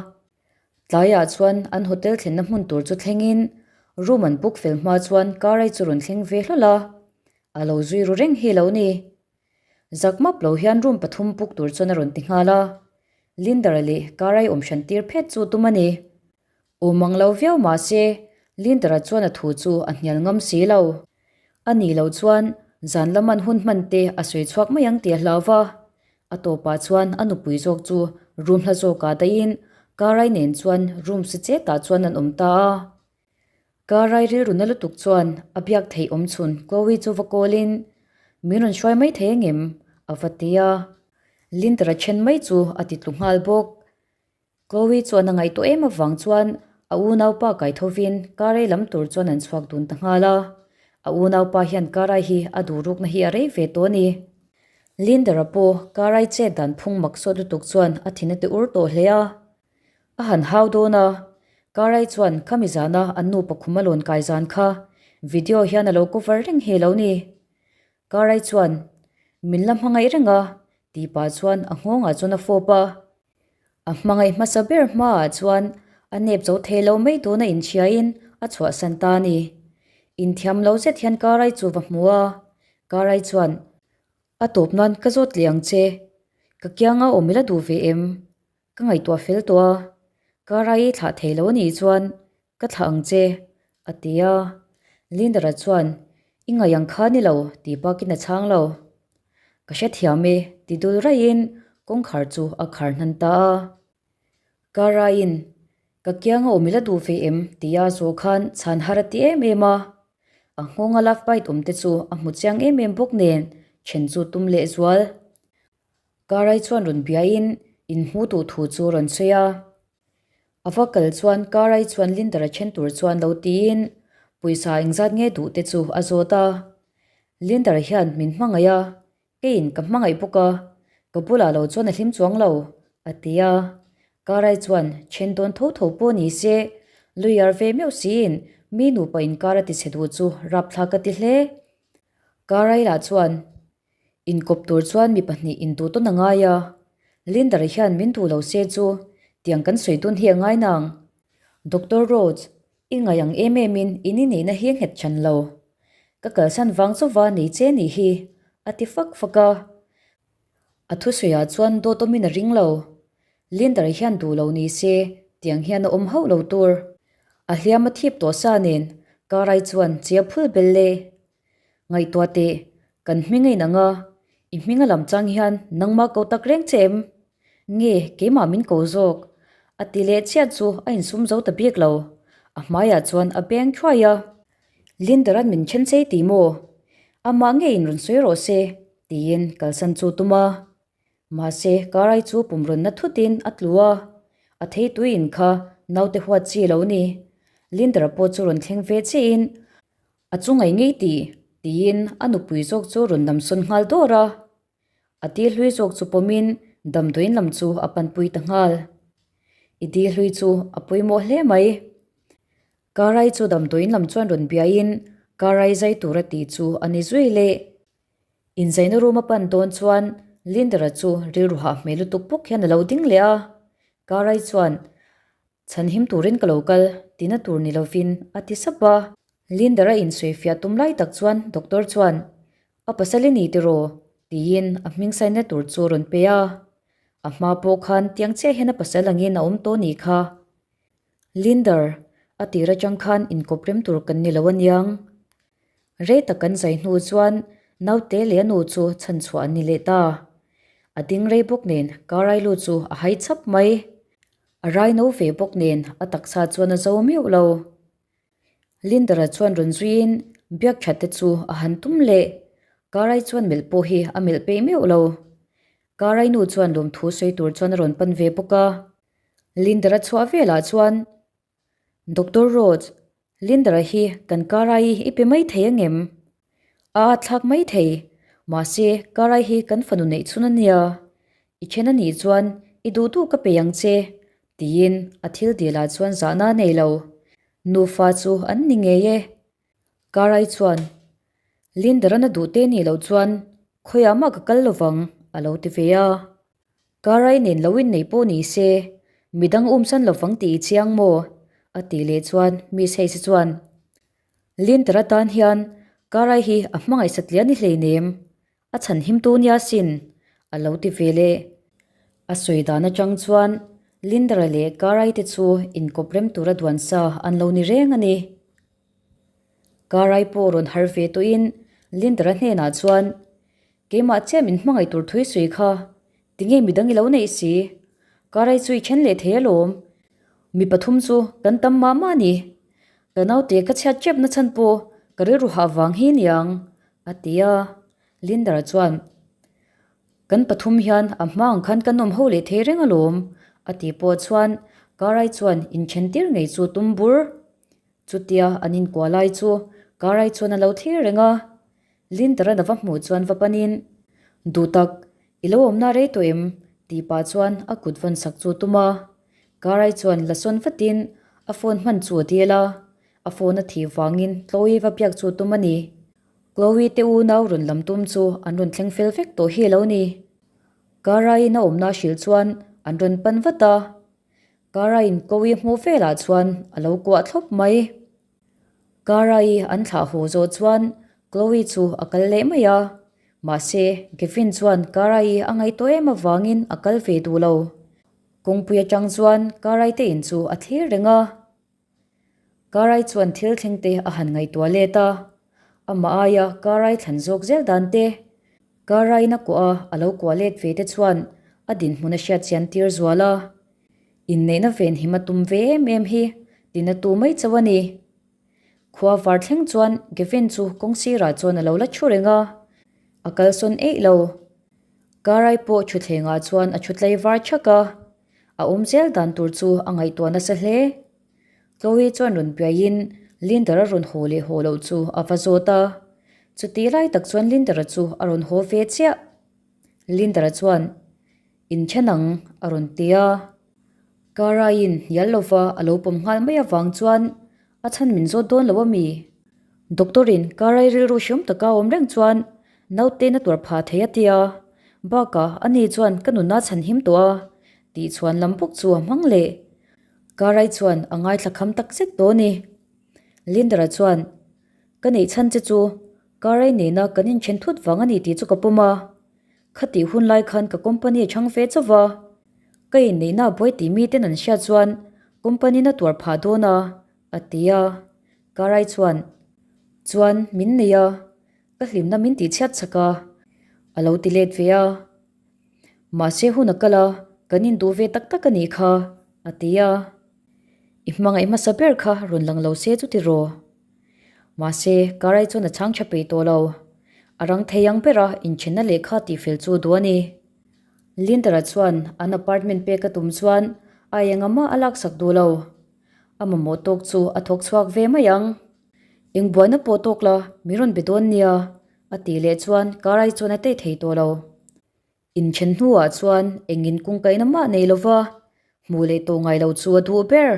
Tlaiah chuan an hotel thlenna hmun tur chu thlengin room an book fel hma chuan car-ai chu rawn thleng ve hlawl a. A lo zui ru reng hi lo ni. Zak map lo hian room pathum book tur chuan a rawn ti nghal a. Linder-a leh car-ai awm hran tir phet chu tum a ni. Awm ang lo viau mah se, Lindera chuan a thu chu a hnial ngam si lo. A nih loh chuan zan laman hun hman te a sawi chhuak mai ang tih a hlau va. A tawpah chuan a nupui zawk chu room hla zawkah daihin Karai nen chuan room si chetah chuan an awm ta a. Karai rilru na lutuk chuan a biak theih awm chhun Chloe chu va call-in, Min rawn hruai mai thei angem? a va ti a. Lindera then mai chu a ti tlu nghal bawk. Chloe chuan a ngaihtuah em avang chuan a unaupa kaithovin Karai lam tur chuan an chhuak dun ta nghal a. A unaupa hian Karai hi a duh rukna hi a rei ve tawh a ni. Linder-a pawh Karai chet dan phung mak sawt lutuk chuan a thin a ti ur tawh hle a. A han hau dawn a, Karai chuan khami zana an nupa khum a lawn kai zan kha video hian a lo cover reng hi lo ni. Karai chuan, Min la hmangaih reng a, tih pah chuan a nghawngah chuan a fawp a. A hmangaih hmasa ber hmaah chuan a nep zo thei lo mai tuna inchhiain a chhuahsan ta a ni. Inthiam lo zet hian Karai chu va hmu a, Karai chuan, A tawp nan ka zawt leh ang che, ka kianga awm ila duh ve em? Ka ngaihtuah fel tawh a, Karai i thlah thei lo a nih chuan ka thlah ang che, a ti a. Lindara chuan, I ngaih ang kha ni lo, tih bakin a chhang lo. Ka hrethiam e, ti dul raihin kawngkhar chu a khar hnan ta a. Karaiin, Ka kianga awm ila duh ve em? tia zawh khan chhan har a ti em em a. A nghawnga love bite awm te chu a hmu chiang em em bawk nen then chu tum leh zual. Karai chuan rawn biain inhmu duh thu chu rawn sawi a. A va kal chuan Karai chuan Linder-a then tur chuan lo tiin pawisa engzat nge duh te chu a zawt a. Linder hian min hmangaih a, keiin ka hmangaih bawk a, ka bulah lo chuan a hlim chuang lo, a ti a. Karai chuan then dawn tho tho pawh ni se, lawyer ve meuh siin mi nupa inkar a ti chhe duh chu rapthlak a ti hle. Karai lah chuan Inkawp tur chuan mi pahnih induh tawn a ngai a, Linder hian min duh lo se chu tiang kan sawi dun hi a ngai nang. Doctor Rhodes, i ngaih ang em em in in inneihna hi a nghet than lo. Ka kalsan vang chauva nei che nih hi, a ti fak fak a. A thusawiah chuan dawt awmin a ring lo. Linder hian duh lo ni se tiang hian a awm hauh lo tur. A hliam a thip tawh sa nen Karai chuan chia phul bel e. Ngaihtuah teh, kan hming a inang a, i hming a lam chang hian nangmah ko tak reng che em? Nge keimah min ko zawk? A ti leh chiah chu a insum zo ta bik lo, a hmaiah chuan a beng thuai a. Lindaran min then chei ti maw? Amah nge in rawn sawi rawh se, tiin kalsan chu tum a. Mahse, Karai chu pumrawnna thutin a tlu a, a theitui in kha naute huat chi lo ni. Lindara pawh chu rawn thleng ve chiahin A chu ngaih ngei tih, tiin a nupui zawk chu rawn damsawn nghal dawr a. A dil hlui zawk chu pawmin damdawiin lam chu a panpui ta nghal. I dil hlui chu a pawimawh hle mai. Karai chu damdawiin lam chuan rawn biain Karai zai tur a tih chu a ni zui leh. Inzaina room a pan dawn chuan Lindera chu rilru hah hmel lutuk bawk hian a lo ding leh a. Karai chuan Chhanhim turin ka lo kal, tina tur ni lovin a ti sap a. Linder a insawifiah tum lai tak chuan doctor chuan, A pasal i ni tiraw? tiin a hming saina tur chu a rawn pe a. A hma pawh khan tiang chiah hian a pasal angin a awm tawh nih kha. Linder, a tir atang khan inkawp rem tur kan ni lo aniang. Rei tak kan zai hnu chuan naute leh a nu chu chhanchhuah an ni leh ta. A ding rei bawk nen Karailu chu a hai chhap mai. A rai no ve bawk nen a taksa chuan a zo meuh lo. Lindara chuan rawn zuiin biak that te chu a han tum leh. Karai chuan melh pawh hi a melh peih meuh lo. Karai nu chuan lawmthu sawi tur chuan a rawn pan ve bawk a. Lindara chhuah velah chuan Doctor Rhodes, Lindara hi kan Karai i pe mai thei angem? A at thlak mai thei, mahse Karai hi kan fanu neih chhun a nia. I then a nih chuan i duh duh ka pe ang che, tiin a thil dilah chuan zahna a nei lo. Nufa chu an ni ngei e. Karai chuan, Lindara na duh te nih loh chuan khawiah mah ka kal lovang, a lo ti ve a. Karai nen lo innei pawh ni se, midang umsan lovang tih i chiang maw? a tih leh chuan Miss Hayes chuan, Linter atan hian Karai hi a hmangaih satliah ni hleinem, a chhan himtu nia sin, a lo ti ve leh. A sawi dan atang chuan Lindera leh Karai te chu inkawp rem tura duan sa an lo ni reng a ni. Karai pawh rawn har ve tawhin Lindera hnenah chuan, Keimah chiah min hmangaih tur thui sawi kha, tinge midang i lo neih si? Karai chu i then leh thei alawm. Mi pathum chu kan tam mah mah a ni. Ka naute ka chhiat tep na chhan pawh ka rilru hah vang hi niang, a ti a. Lindara chuan, Kan pathum hian a hma ang khan kan awm ho leh thei reng alawm, A tih pawh chuan Karai chuan inthen tir ngei chu tum bur. Chutia an inkuah lai chu Karai chuan a lo thlir reng a. Linter-a'n a va hmuh chuan va panin, Duh tak, i lo awmna rei tawh em? tih pah chuan a kut vawn sak chu tum a. Karai chuan la sawn vatin a phone hman chu a dil a, a phone a thih vangin Chloe va biak chu tum a ni. Chloe te unau rawn lam tum chu an rawn thleng fel vek tawh hi a lo ni. Karai-in a awmna hrilh chuan an rawn pan vat a. Karai-in Chloe hmuh velah chuan a lo kuah thlawp mai. Kara-i an thlah haw zawh chuan Chloe chu a kal leh mai a, mahse Gavin chuan Kara-i a ngaihtuah em avangin a kal ve duh lo. Kawngpui atang chuan Kara-i te in chu a thlir reng a. Kara-i chuan thil thleng te a han ngaihtuah let a, amah aia Kara-i thlan zawk zel dan te, Kara-in a kuah a a lo kuah let ve te chuan a dinhmun a hriatchian tir zual a. Inneihna venhim a tum ve em em hi tina tu mai chauh a ni. Khua var thleng chuan Gavin chu kawng sirah chuan a lo la thu reng a, a kalsawn eih lo. Karai pawh thutthlengah chuan a thu tlei var thak a, a awm zel dan tur chu a ngaihtuah nasa hle. Chloe chuan rawn biaiin Linder a rawn haw leh haw loh chu a va zawt a, chutih lai tak chuan Linder-a chu a rawn haw ve chiah. Linder-a chuan. Inthen ang, a rawn ti a. Karaiin hnial lova a lo pawm nghal mai avang chuan a chhan min zawt dawn lo a mi? Doctor-in Karai rilru hriam taka awm reng chuan naute na tuar phah thei a ti a, bakah ani chuan ka nunna chhan him tawh a tih chhuan lam bawk chu a hmang leh. Karai chuan a ngaithla kham tak zet tawh a ni. Lindara chuan, Ka neih chhan che chu Karai nena kan inthen thut vang a ni tih chu ka pawm a. Khatih hun lai khan ka company a chhang ve chauh va, ka inneihna a buai tih miten an hriat chuan company na tuar phah dawn a, a ti a. Karai chuan, Chuan min nei a, ka hlimna min tih chhiat chak a, a lo ti let ve a. Mahse hun a kal a, kan induh ve tak tak a nih kha, a ti a. I hmangaih hmasa ber kha rawn lang lo se chu ti raw. Mahse, Karai chuan a chhang tha peih tawh lo. A rang thei ang bera inthenna lehkha tihfel chu duh a ni. Lindara chuan an apartment pek a tum chuan a enga mah a laksak duh lo. A mamawh tawk chu a thawk chhuak ve mai ang. Eng buaina pawh tawk la, min rawn be dawn nia, a tih leh chuan Karai chuan a tei thei tawh lo. Inthen hnuah chuan engin kungkaihna mah nei lova hmuh leh tawh ngai lo chu a duh ber.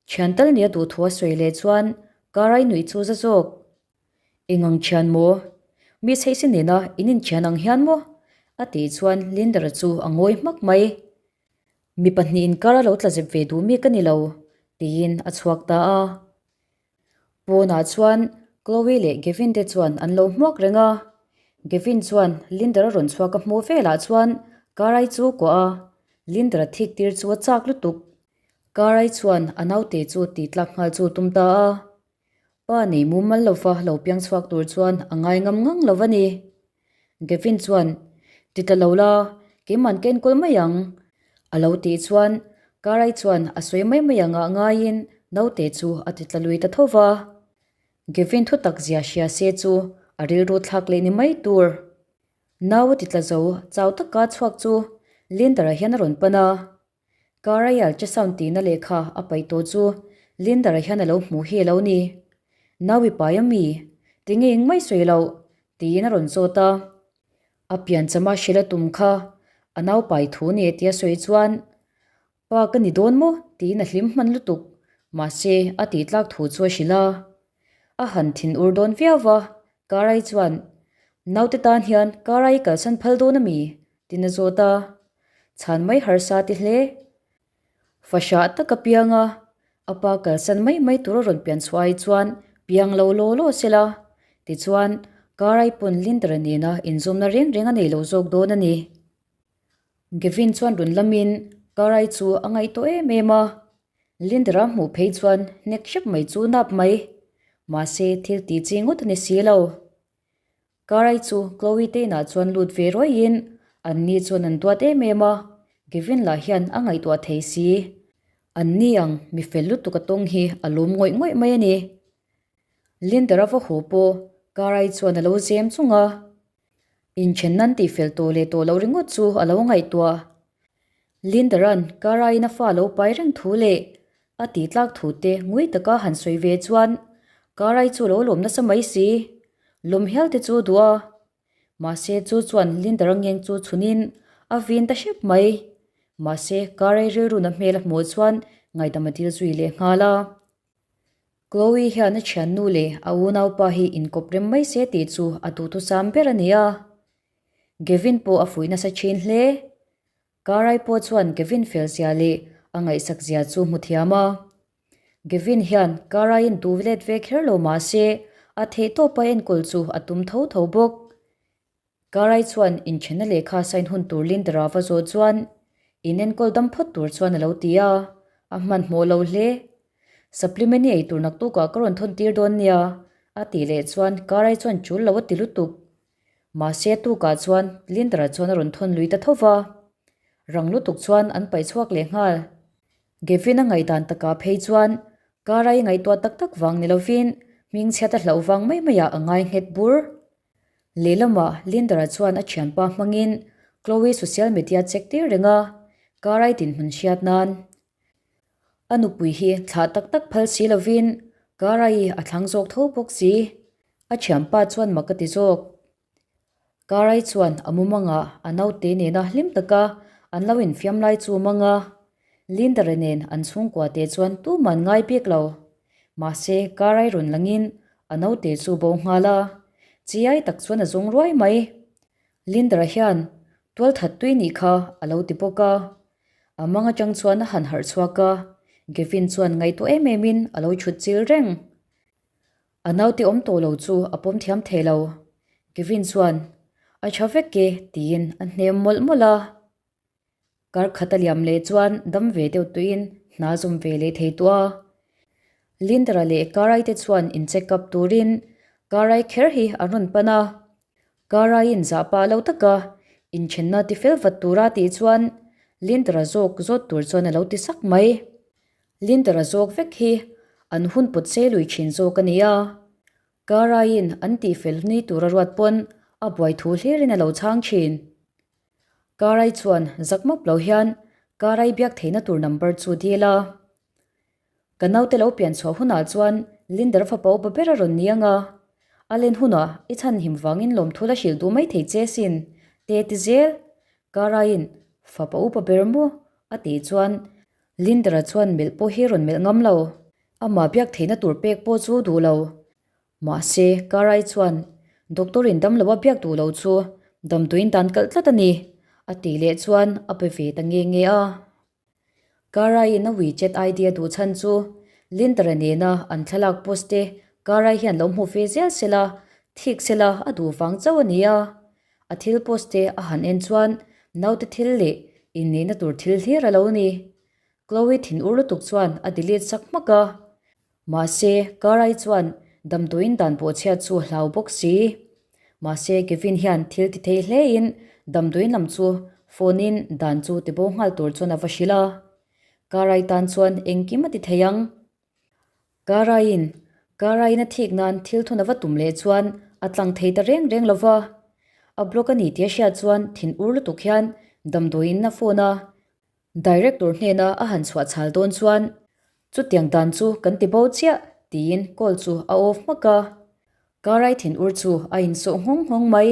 Thian tal nia duh thu a sawi leh chuan Karai nuih chu za zawk. Eng ang thian maw? Mi chheihsi nena in inthian ang hian maw? A tih chuan Lindara chu a ngawi hmak mai. Mi pahnihin kar a lo tla zep ve duh mi ka ni lo, tiin a chhuak ta a. Pawnah chuan Chloe leh Gavin te chuan an lo hmuak reng a. Gavin chuan Linder a rawn chhuak a hmuh velah chuan Karai chu kuah a, Linder a thik tir chu a chak lutuk. Karai chuan a naute chu tih tlak nghal chu tum ta a. Pa nei mumal lova lo piang chhuak tur chuan a ngai ngam ngang lo a ni. Gavin chuan, Ti ta lo la, keiman ka enkawl mai ang, a lo tih chuan Karai chuan a sawi mai mai angah ngaiin naute chu a ti tla lui ta tho va. Gavin thu tak zia hria se chu a rilru thlak leh ni mai tur. Nau a ti tla zo chau taka chhuak chu Linder-a hian a rawn pan a. Karai ultrasound tihna lehkha a paih tawh chu Linder-a hian a lo hmuh hi a lo ni. Nau i pai a mi? Tinge eng mai sawi loh? tiin a rawn zawt a. A pianchama hrilh a tum kha a nau pai thu ni tia sawi chuan, Pa ka ni dawn maw? tiin a hlim hman lutuk. Mahse, a tih tlak thu chu a hrilh a. A han thin ur dawn viau va, Karai chuan, Naute tan hian Karai kalsan phal dawn a mi? Tiin a zawt a, chhan mai harsa ti hle. Fahrah tak a piang a, a pa kalsan mai mai tur a rawn pian chhuah ai chuan piang lo law law se la, tichuan Karai pawn Lindara nena inzawmna reng reng a nei lo zawk dawn a ni. Gavin chuan rawn lamin Karai chu a ngaihtuah em em a, Lindara hmuh phei chuan hnek hrep mai chu nap mai, mahse thil tih chi ngawt a ni si lo. Karai chu Chloe te inah chuan lut ve ruaiin an ni chuan an duat em em a, Gavin lah hian a ngaihtuah thei si. An ni ang mi fel lutuk a tawng hi a lawm ngawih ngawih mai a ni. Linder a va haw pawh Karai chuan a lo zem chung a, inthen nan tih fel tawh leh tawh loh ringawt chu a lo ngaihtuah. Lindaran Kara-in a fa lo pai reng thu leh a tih tlak thu te ngui taka han sawi ve chuan Kara-i chu lo lawm nasa mai si. Lawm hial te chu duh a. Mahse chu chuan Lindara ngeng chu chhunin a vin ta hrep mai. Mahse Kara-i rilruna hmel a hmuh chuan ngaihdam a dil zui leh nghal a. Chloe hian a thiannu leh a unaupa hi inkawp rem mai se tih chu a duhthusam ber a ni a. Gavin pawh a fuih nasa thin hle. Karai pawh chuan Gavin fel zia leh a ngaihsak zia chu hmu thiam a. Gavin hian Karaiin duh let ve kher lo mah se a theihtawpa enkawl chu a tum tho tho bawk. Karai chuan inthenna lehkha sign hun tur Lindara va zawh chuan inenkawl dam phawt tur chuan a lo ti a, a hmanhmawh lo hle. Supplement i ei tur naktukah ka rawn thawn tir dawn nia, a tih leh chuan Karai chuan chul lo a ti lutuk. Mahse tukah chuan Lindara chuan a rawn thawn lui ta tho va, rang lutuk chuan an paih chhuak leh nghal. Gavin a ngaihdan takah phei chuan Karai ngaihtuah tak tak vang ni lovin hmingchhiat a hlauh vang mai maiah a ngai nghet bur. Lehlamah Lindara chuan a thianpa hmangin Chloe social media check tir reng a, Karai dinhmun hriat nan. A nupui hi thlah tak tak phal si lovin Karai a thlang zawk tho bawk si. A thianpa chuan mak a ti zawk. Karai chuan a mumangah a naute nena hlim taka an lo infiam lai chu mang a, Lindara nen an chhungkua te chuan tuman ngai bik lo. Mahse, Karai rawn langin a naute chu bo nghal a, chiai tak chuan a zawng ruai mai. Lindara hian tual that tui nih kha a lo ti bawk a. A mang atang chuan a han harh chhuak a, Gavin chuan ngaihtuah em em in a lo chhut chil reng. A naute awm tawh lo chu a pawm thiam thei lo. Gavin chuan, A tha vek e tiin a hnem mawlh mawlh a. Kar khat a liam leh chuan dam ve deuh tuiin hna zawm ve leh thei tawh a. Lindra leh Karai te chuan in check up turin Karai kher hi an rawn pan a. Karaiin zah pah lo taka inthenna ti fel vat tura tih chuan Lindra zawk zawt tur chuan a lo ti sak mai. Lindra zawk vek hi an hun pawt sei lui thin zawk a ni a. Karaiin an tih fel ni tura ruat pawn a buai thu hlirin a lo chhang thin. Karai chuan zak map lo hian Karai biak theihna tur number chu dil a. Ka naute lo pian chhuah hunah chuan Linder fapa upa ber a rawn ni ang a. A len hunah i chhan him vangin lawmthu la hrilh duh mai thei che sin, te ti zel. Karaiin fapa upa ber maw? a tih chuan Lindera chuan melh pawh hi rawn melh ngam lo. Amah biak theihna tur pek pawh chu duh lo. Mahse, Karai chuan, Doctor in dam lo a biak duh lo chu damdawiin dan kalh tlat a ni, a tih leh chuan a pe ve ta nge nge a. Karaiin a WeChat ID a duh chhan chu Lindara nena an thlalak post te Karai hian lo hmu ve zel sela, thik sela a duh vang chauh a ni a. A thil post te a han en chuan naute thil leh inneihna tur thil hlir a lo ni. Chloe thinur lutuk chuan a delete sak hmak a. Mahse, Karai chuan damdawiin dan pawh chhiat chu hlau bawk si. Mahse, Kevin hian thil ti thei hlein damdawiin lam chu phone in dan chu ti bo nghal tur chuan a va hrilh a. Karai tan chuan engkim a ti thei ang. Karaiin Karaiin a thik nan thil thun a va tum leh chuan a tlang thei ta reng reng lo va. A block a ni tih a hriat chuan thin ur lutuk hian damdawiin a phone a. Director hnena a han chhuah chhal dawn chuan chutiang dan chu kan ti bo chiah tiin call chu a off hmak a. Karai thinur chu a insawh nghawng nghawng mai.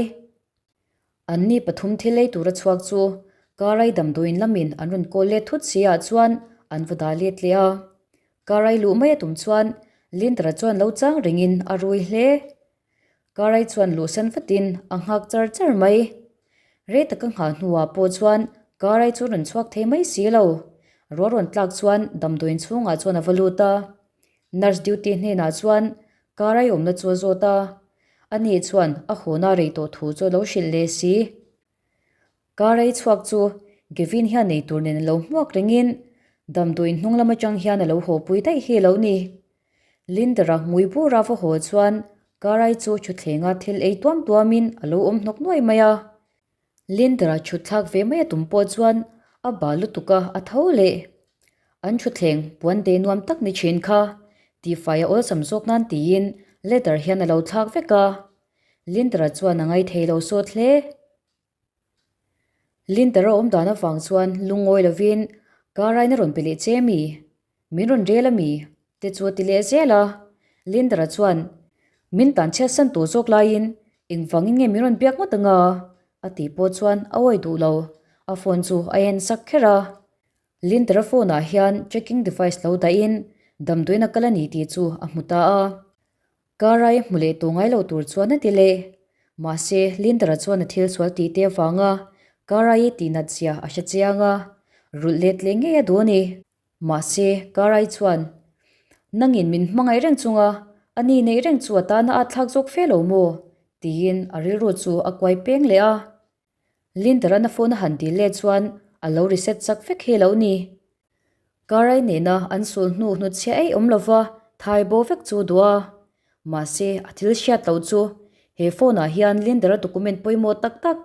Anni pathum thil ei tura chhuak chu Karai damdawiin lamin an rawn call let thut si ah chuan an va dah let leh a. Karai luh mai a tum chuan Lindra chuan lo chang rengin a rui hle. Karai chuan luhsan vatin a nghak char char mai. Rei taka nghah hnuah pawh chuan Karai chu rawn chhuak thei mai si lo. Ruah rawn tlak chuan damdawiin chhungah chuan a va lut a. Nurse duty hnenah chuan Karai awmna chu a zawt a. Ani chuan a hawna rei tawh thu chu a lo hrilh leh si. Karai chhuak chu Gavin hian nei tur nen a lo hmuak rengin damdawiin hnung lam atang hian a lo haw pui daih hi a lo ni. Lindara ngui bura va haw chuan Karai chu thuthlenga thil ei tuam tuamin a lo awm hnawk nuai mai a. Lindara chhut thlak ve mai a tum pawh chuan a bal lutuk a, a tho leh. An thutthleng puan dei nuam tak ni thin kha tihfai a awlsam zawk nan tiin leather hian a lo thlak vek a. Lindara chuan a ngaithei lo sawt hle. Linter a awm dan avang chuan lungawi lovin Karaina rawn pe leh che mi? Min rawn rel a mi? te chu a ti leh zel a. Lindera chuan, Min tan chhiatsan tur zawk laiin engvangin nge min rawn biak ngawt anga? a tih pawh chuan a awi duh lo. A phone chu a en sak kher a. Lindera phone ah hian tracking device lo dahin damdawiin a kal a ni tih chu a hmu ta a. Karai hmu leh tawh ngai lo tur chuan a ti leh. Mahse, Lindera chuan a thil sual tih te avanga Karai tihnat zia a hre chiang a, rulh let leh ngei a duh a ni. Mahse, Karai chuan, Nangin min hmangaih reng chunga a ni neih reng chu a tana a thlak zawk fe lo maw? tiin a rilru chu a kuai peng leh a. Lindera na phone a han dil leh chuan a lo reset chak vek hi lo ni. Karai nena an sul hnu hnutchhiah ei awm lova thai bo vek chu duh a. Mahse, a thil hriat loh chu he phone ah hian Lindera document pawimawh tak tak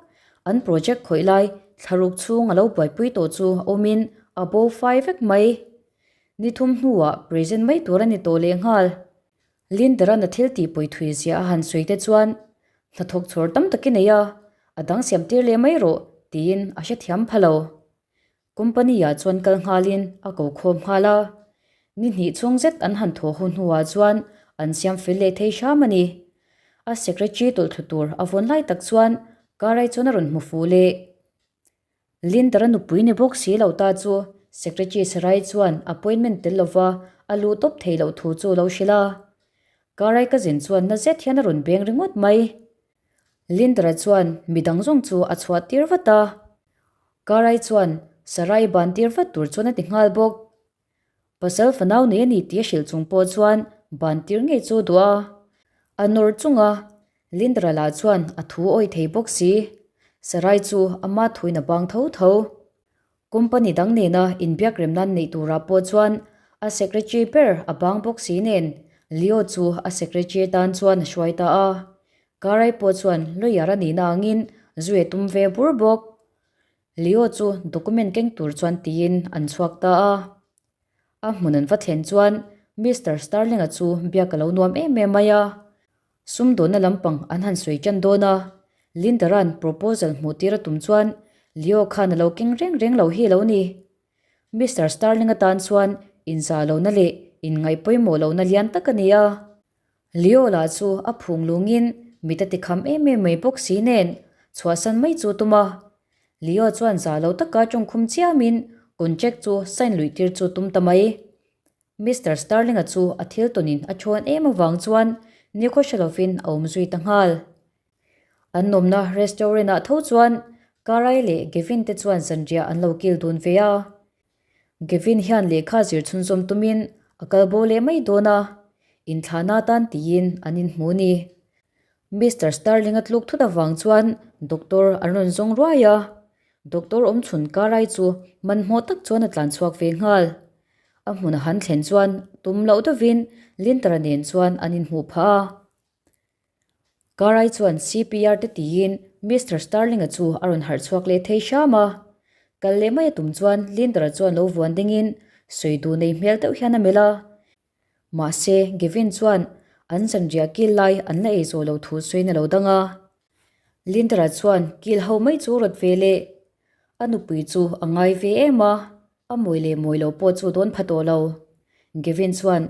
an project khawih lai thlaruk chhung a lo buaipui tawh chu awmin a bo fai vek mai. Ni thum hnuah present mai tur a ni tawh lehnghal. Linderan a thil tih pawi thui zia a han sawi te chuan hnathawk chhawr tam tak i nei a, a dang siam tir leh mai rawh tiin a hrethiam pha lo. Company ah chuan kal nghalin a ko khawm nghal a, ni hnih chhung zet an han thaw ho hnuah chuan an siam fel leh thei hram a ni. A secretary tawlh thlu tur a vawn lai tak chuan Karai chuan a rawn hmu fuh leh. Lindara nupui ni bawk si lo ta chu Secretary Sarai chuan appointment tel lova a luh tawp theih loh thu chu lo hrilh a. Karai cousin chuan na zet hian a rawn beng ringawt mai. Lindara chuan midang zawng chu a chhuah tir vat a. Karai chuan Sarai ban tir vat tur chuan a ti nghal bawk. Pasal fanau nei a ni tih a hrilh chung pawh chuan ban tir ngei chu a duh a. A nawr chung a, Lindra lah chuan a thu awih thei bawk si. Sarai chu ama thuin a bang tho tho. Company dang nena inbiak rem nan neih turah pawh chuan a secretary ber a bang bawk si nen Leo chu a secretary tan chuan a hruai ta a. Karai pawh chuan lawyer a nihna angin zui a tum ve bur bawk. Leo chu document keng tur chuan tiin an chhuak ta a. A hmun an va thlen chuan Mister Starling-a chu biak a lo nuam em em mai a. Sumdawnna lampang an han sawi tan dawn a, Lindera'n proposal hmuh tir a tum chuan Leo khan a lo keng reng reng lo hi lo ni. Mister Starling-a tan chuan inzah lohna leh inngaih pawimawh lohna lian tak a ni a. Leo lah chu a phung lungin mit a ti kham em em mai bawk si nen chhuahsan mai chu tum a. Leo chuan za lo taka tawngkhum chiamin contract chu sign luih tir chu tum ta mai. Mister Starling-a chu a thil tawnin a thawn em avang chuan nikhaw hre lovin a awm zui ta nghal. An nawmna restaurant-ah tho chuan Karai leh Gavin te chuan zanriah an lo kil dun ve a. Gavin hian lehkha zir chhunzawm tumin a kal bo leh mai dawn a, inthlahna atan tiin an inhmu ni. Mister Starling-a tluk thut avang chuan doctor an rawn zawng ruai a, doctor awmchhun Karai chu hmanhmawh tak chuan a tlan chhuak ve nghal. A hmun a han thlen chuan tum loh deuhin Linter-a nen chuan an inhmuh phah a. Karai chuan CPR te tiin Mister Starling-a chu a rawn harh chhuak leh thei hram a. Kal leh mai a tum chuan Linder-a chuan lo vuan dingin sawi duh nei hmel deuh hian a melh a. Mahse, Gavin chuan an zanriah kil lai an la ei zawh loh thu sawiin a lo dang a. Linder-a chuan kil ho mai chu rawt ve leh a nupui chu a ngai ve em a, a mawi leh mawi lo pawh chu dawn pha tawh lo. Gavin chuan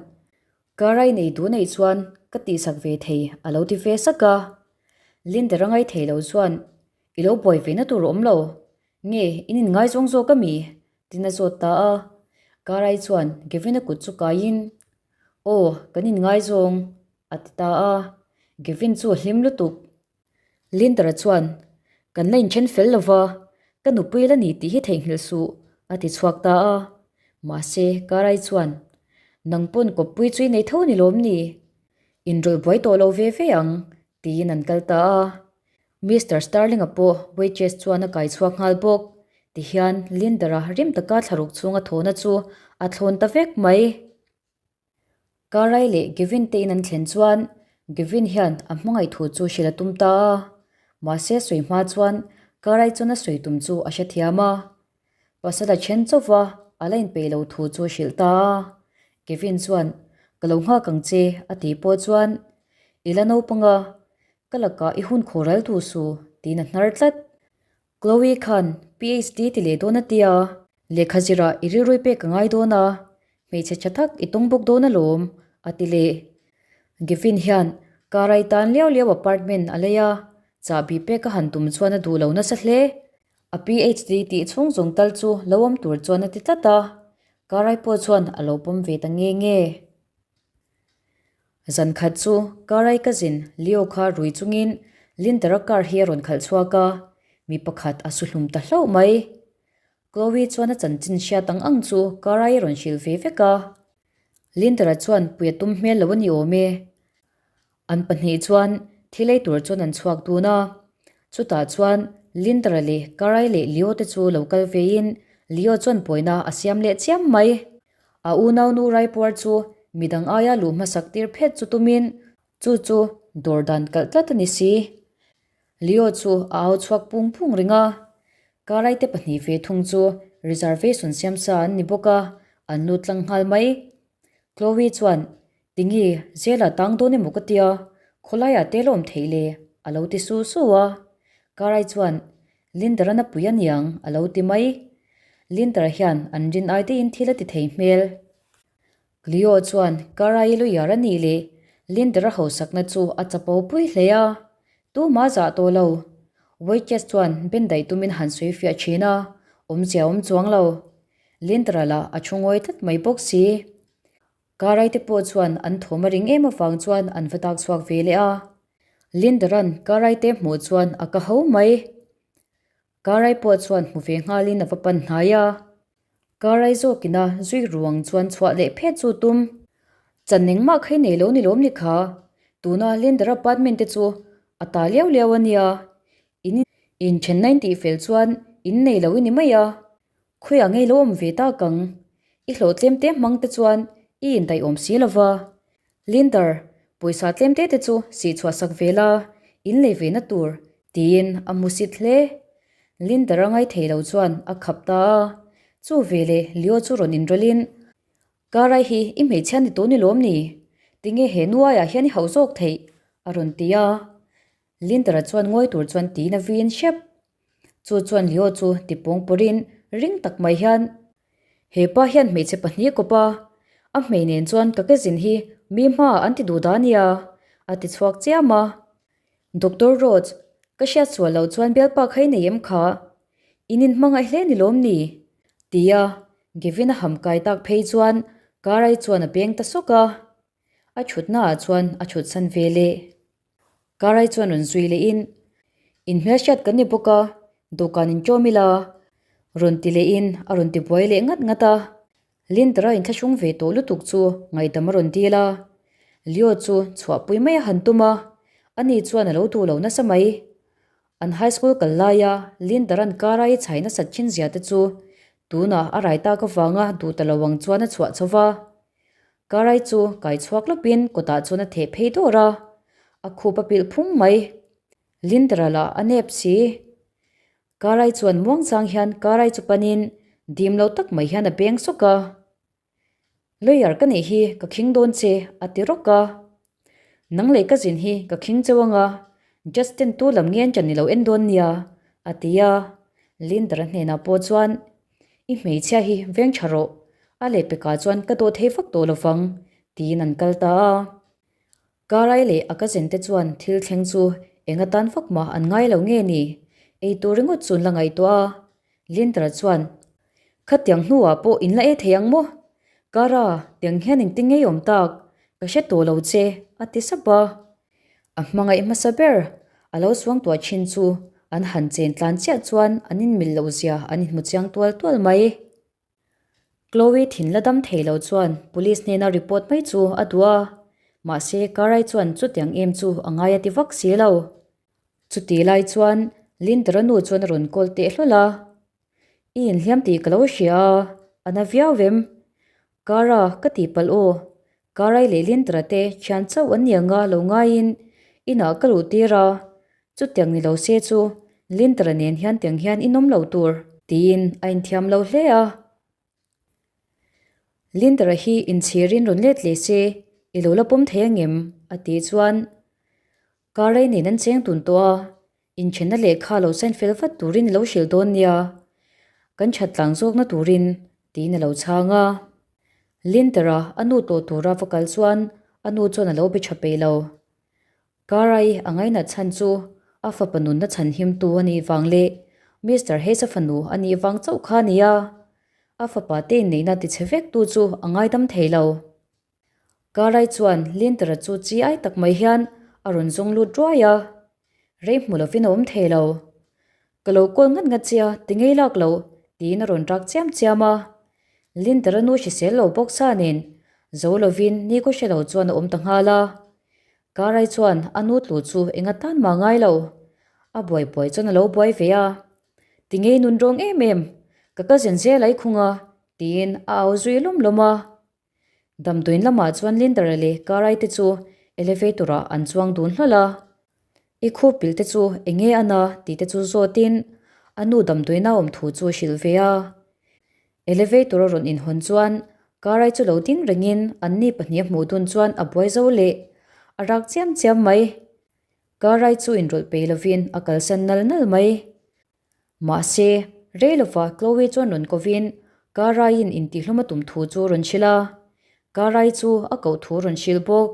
Karai nei duh neih chuan ka tihsak ve thei a lo ti ve sak a. Linder a ngai thei lo chuan i lo buai ve na tur a awm lo. Nge in inngaizawng zawk a mi? Tin a zawt ta a. Karai chuan Gavin-a kut chu kaiin Aw, kan inngaizawng a ti ta a. Gavin chu a hlim lutuk. Lindara chuan, Kan la inthen fel lo va, ka nupui la ni tih hi theihnghilh suh, a ti chhuak ta a. Mahse, Karai chuan, Nang pawn kawppui chu i nei tho ni lawm ni? Inrawlh buai tawh lo ve ve ang, tiin an kal ta a. Mister Starling-a pawh waitress chuan a kai chhuak nghal bawk. Tihian, Lindara rim taka thlaruk chhunga thawhna chu a thlawn ta vek mai. Karai leh Gavin te in an thlen chuan Gavin hian a hmangaih thu chu hrilh a tum ta a, mahse sawi hma chuan Karai chuan a sawi tum chu a hrethiam a. Pasal a then chauh va, a la inpeih lo thu chu a hrilh ta a. Gavin chuan, Ka lo nghak ang che, a tih pawh chuan, I la naupang a, ka lakah i hun khawh ral duh su, tiin a hnar tlat. Chloe khan PhD ti leh dawn a tia, lehkha zirah i rilrui pek a ngai dawn a, hmeichhe tha tak i tawng bawk dawn alawm, a ti leh. Gavin hian car a i tan liau liau apartment a lei a, chahbi pek a han tum chuan a duh lo nasa hle. A PhD tih chhung zawng tal chu lo awm tur chuan a ti tlat a, car ai pawh chuan a lo pawm ve ta nge nge. Zan khat chu Karai cousin Leo kha rui chungin Lindara car hi a rawn khalh chhuak a, mi pakhat a su hlum ta hlauh mai. Chloe chuan a chanchin hriat ang ang chu Karai a rawn hrilh ve vek a. Lindara chuan pui a tum hmel lo a ni awm e. An pahnih chuan thil ei tur chuan an chhuak dun a. Chutah chuan Lindara leh Karai leh Leo te chu lo kal vein Leo chuan pawina a siam leh chiam mai. A unaunu Raipuar chu midang aia luh hmasak tir phet chu tumin chu chu dawr dan kalh tlat a ni si. Leo chu a au chhuak pung pung reng a. Karaite pahnih ve thung chu reservation siam sa an ni bawk a, an lut tlang nghal mai. Chloe chuan, Tingi, zela tang dawn emaw ka tia, khawlaiah te la awm theih le? a lo ti su su a. Karai chuan, Linder-a na pui a niang, a lo ti mai. Linder hian an rin ai deihin thil a ti thei hmel. Cleo chuan Karai lawyer a nih leh Linder-a hausakna chu a chapo pui hle a, tumah zah tawh lo. Waitress chuan bendaih tumin han sawi fiah thin a, awmzia awm chuang lo. Linder-a lah a thu ngawi tlat mai bawk si. Karai te pawh chuan an thawm a ring em avang chuan an va dak chhuak ve leh a. Lindaran Karai te hmuh chuan a ka ho mai. Karai pawh chuan hmu ve nghalin a va pan hnai a. Karai zawkina zui ruang chuan chhuah leh phet chu tum. Chan engmah kha i nei lo ni lawm ni kha. Tuna Linder apartment te chu a ta liau liau a nia. In inthenna in tihfel chuan in nei lo i ni mai a. Khawiah ngei lo awm ve tak ang? I hlawh tlem te hmang te chuan i indaih awm si lo va. Linder, pawisa tlem te te chu sih chhuah sak ve la, in lei ve na tur, tiin a hmu sit hle. Linder a ngai thei lo chuan a khap ta a. Chu veleh Leo chu rawn inrawlhin, Karai hi i hmeichhia ni tawh ni lawm ni? Tinge he nuaiah hian i hauh zawk theih? a rawn ti a. Linder-a chuan ngawi tur chuan tiin a vin hrep. Chu chuan Leo chu ti pawng pawrin ring tak mai hian, He pa hian hmeichhe pahnih kawp a, a hmei nen chuan ka kezin hi mi hmaah an ti duh dah nia, a ti chhuak chiam a. Doctor Rhodes, ka hriat sual loh chuan bialpa kha i nei em kha? In inhmangaih hle ni lawm ni? Tia Gavin a ham kai tak phei chuan Karai chuan a beng ta sawk a. A thutnaah chuan a thutsan ve leh. Karai chuan rawn zui lehin, In hmelhriat kan ni bawk a, dawhkan in ṭawm ila, rawn ti lehin a rawn ti buai leh ngat ngat a. Lindara inthlahrung ve tawh lutuk chu ngaihdam a rawn dil a. Leo chu chhuahpui mai a han tum a, ani chuan a lo duh lo nasa mai. An high school kal laia Lindara'n Karai chhai nasat thin zia te chu tunah a rai tak avanga duh ta lo ang chuan a chhuah chho va. Karai chu kai chhuak lawpin kawtah chuan a theh phei dawr a, a khup a pilh phung mai. Lindra lah a nep si. Karai chuan muangchang hian Karai chu panin dim lo tak mai hian a beng sawk a. Lawyer ka nih hi ka khing dawn che a ti rawk a. Nang leh ka zin hi ka khing cheu anga, Justin tu lam ngen chan i lo en dawn nia a ti a. Lindra hnenah pawh chuan I hmeichhia hi veng tha rawh, a lehpekah chuan ka dawh thei vak tawh lovang, tiin an kal ta a. Karai leh a cousin te chuan thil thleng chu eng atan vak mah an ngai lo nge ni? Ei tur ringawt chu an la ngaihtuah a. Lindra chuan, Khatiang hnuah pawh in la ei thei ang maw? Kara, tiang hian engtin ngei awm tak? Ka hre tawh lo che, a ti sap a. A hmangaih hmasa ber a lo suangtuah thin chu an han chen tlan chiah chuan an inmil loh zia an inhmu chiang tual tual mai. Chloe thin la dam thei lo chuan police hnena report mai chu a duh a, mahse Karai chuan chutiang em chu a ngai a ti vak si lo. Chuti lai chuan Lindara nu chuan a rawn call teh hlawl a, I inhliam tih ka lo hria a, a na viau em? Kara, ka tihpalh aw. Karai leh Lindra te thian chauh an ni anga lo ngaiin inah ka luh tir a, chutiang ni lo se chu Lindra nen hian tiang hian inawm lo tur tiin a inthiam lo hle a. Lindra hi inchhirin rawn let leh se i lo la pawm thei angem? a tih chuan Karai nen an cheng tun tawh a, Inthenna lehkha lo sign fel vat turin i lo hrilh dawn nia. Kan that tlang zawkna turin, tiin a lo chhang a. Linter-a a nu tawh tura va kal chuan a nu chuan a lo be tha peih lo. Karai a ngainat chhan chu a fapa nunna chhan himtu a nih vang leh Mister Hayes-a fanu a nih vang chauh kha a ni a. A fapa te inneihna tichhe vektu chu a ngaidam thei lo. Karai chuan Linter-a chu chi ai tak mai hian a rawn zawng lut ruai a. Rei hmu lovin a awm thei lo. Ka lo kawl ngat ngat che a, ti ngei lak lo, tiin a rawn rak chiam chiam a. Linter-a nu hrisel lo bawk sa nen zo lovin ni kaw hre lo chuan a awm ta nghal a. Karai chuan a nu tlu chu eng atan mah ngai lo. A buai buai chuan a lo buai ve a. Ti ngei nun rawng em em, ka cousin zel ai khung a, tiin a au zui lawm lawm a. Damdawiin lamah chuan Linder-a leh Karai te chu elevator ah an chuang dun hlawlh a. I khup pil te chu eng nge a na tih te chu zawtin a nu damdawiin a awm thu chu a hrilh ve a. Elevator a rawn inhawn chuan Karai chu lo ding rengin anni pahnih a hmuh dun chuan a buai zo leh a rak chiam chiam mai. Karai chu inrawlh pei lovin a kalsan nal nal mai. Mahse, rei lova Chloe chuan rawn kovin Karai-in intihlum a tum thu chu rawn hrilh a, Karai chu a koh thu rawn hrilh bawk.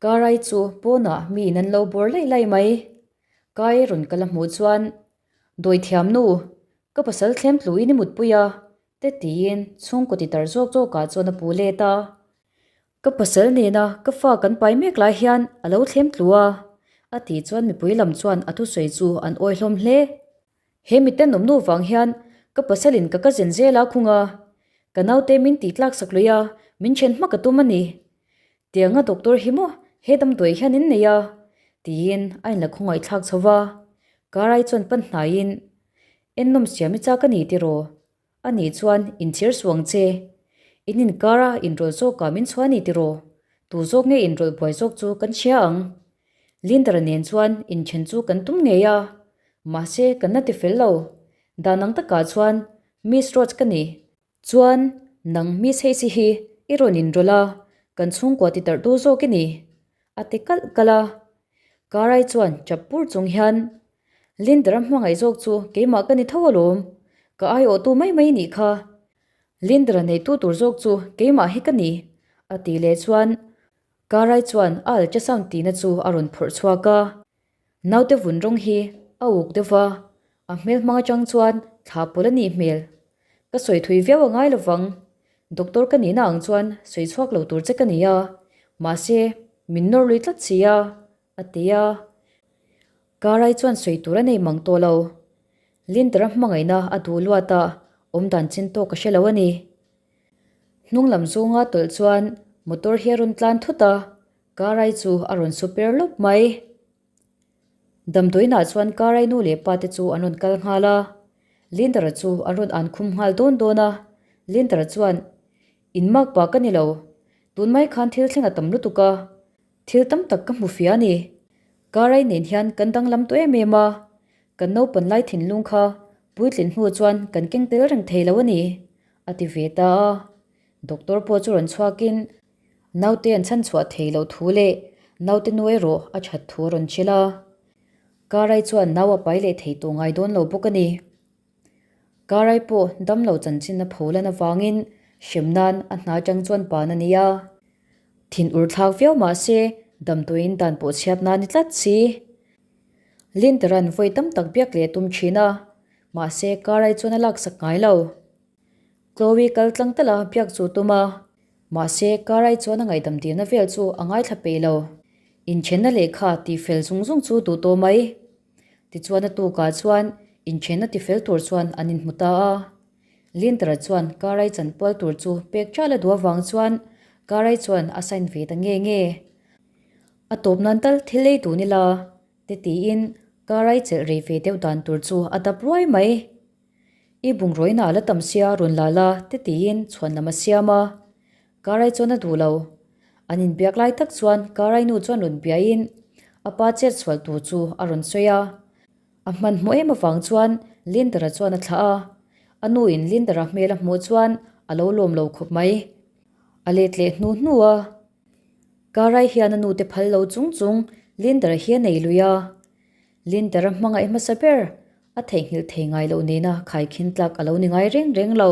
Karai chu pawnah miin an lo bawr laih laih mai. Kai rawn kal a hmuh chuan, Dawi thiam nu, ka pasal thlem tluin i mutpui a, te tiin chhungkaw ti tar zawk zawkah chuan a pu let a. Ka pasal nena ka fa kan pai mek lai hian a lo thlem tlu a, a tih chuan mipui lam chuan a thusawi chu an awi hlawm hle. He miten awmnu vang hian ka pasalin ka cousin zel a khung a, ka naute min tih tlak sak lui a, min then hmak a tum a ni. Tianga doctor hi maw he damdawi hian in nei a? tiin a inla khawngaihthlak chho va. Karai chuan pan hnaiin, Ennawm siam i chak a ni tiraw? A nih chuan inchhir suang che. In inkara inrawlh zawkah min chhuah a ni tiraw? Tu zawk nge inrawlh buai zawk chu kan hria ang. Lindara nen chuan inthen chu kan tum ngei a, mahse kan la ti fel lo. Dan ang takah chuan Miss Rhodes ka ni. Chuan nang Miss Heisi hi i rawn inrawlh a, kan chhungkua ti tarh tu zawk i ni. A ti kalh kalh a. Karai chuan chap pur chung hian Lindara hmangaih zawk chu keimah ka ni tho alawm, ka aiawhtu mai mai nih kha. Lindara neitu tur zawk chu keimah hi ka ni, a tih leh chuan Karai chuan a ultrasound tihna chu a rawn phawrh chhuak a. Naute vun rawng hi a uk deuh va, a hmel hmang atang chuan thla pawl a nih hmel. Ka sawi thui viau a ngai lovang, doctor ka nihna ang chuan sawi chhuak lo tur che ka ni a, mahse min nawr lui tlat si a. A ti a. Karai chuan sawi tur a nei mang tawh lo. Lindara hmangaihna a duh luat a, awmdan chin tawk a hre lo a ni. Hnung lam zawnga tawlh chuan motor hi a rawn tlan thut a, Karai chu a rawn su per lawp mai. Damdawiinah chuan Karai nu leh pa te chu an rawn kal nghal a. Lindara chu an rawn an khum nghal dawn dawn a. Lindara chuan, In mak pa ka ni lo. Tun mai khan thil thleng a tam lutuk a. Thil tam tak ka hmu fia a ni. Karai nen hian kan danglam tawh em em a, kan naupan lai thinlung kha puitlin hnu chuan kan keng tel reng thei lo a ni, a ti ve ta a. Doctor pawh chu rawn chhuakin naute an chhan chhuah thei loh thu leh naute nu erawh a that thu a rawn hrilh a. Karai chuan nau a pai leh thei tawh ngai dawn lo bawk a ni. Karai pawh damlo chanchin a pho lan avangin hrem nan a hna atang chuan pan a ni a. Thin ur thlak viau mah se damdawiin dan pawh chhiat nan ni tlat si. Linteran vawi tam tak biak leh tum thin a, mahse Karai chuan a laksak ngai lo. Chloe kal tlang tal a biak chu tum a, mahse Karai chuan a ngaihdam dilna vel chu a ngaithla peih lo. Inthenna lehkha tihfel zung zung chu duh tawh mai. Tichuan a tukah chuan inthenna tifel tur chuan an inhmu ta a. Lindra chuan Karai chanpual tur chu pek ṭal a duh avang chuan Karai chuan a sign ve ta nge nge. A tawp nan tal thil ei dun ila te tiin Karai chelh rei ve deuh dan tur chu a dap ruai mai. I bungraw inah la tam sia rawn la la te tiin chhuan lam a siam a. Karai chuan a duh lo. An inbiak lai tak chuan Karai nu chuan rawn biain a pa chet chhual tur chu a rawn sawi a. A hmanhmawh em avang chuan Lindara chuan a thlah a. A nu in Lindara hmel a hmuh chuan a lo lawm lo khawp mai. A let leh hnu hnu a. Karai hian a nu te phal lo chung chung Lindara hi a nei lui a. Lindara hmangaih hmasa ber. A theihnghilh thei ngai loh nena khaikhin tlak a lo ni ngai reng reng lo.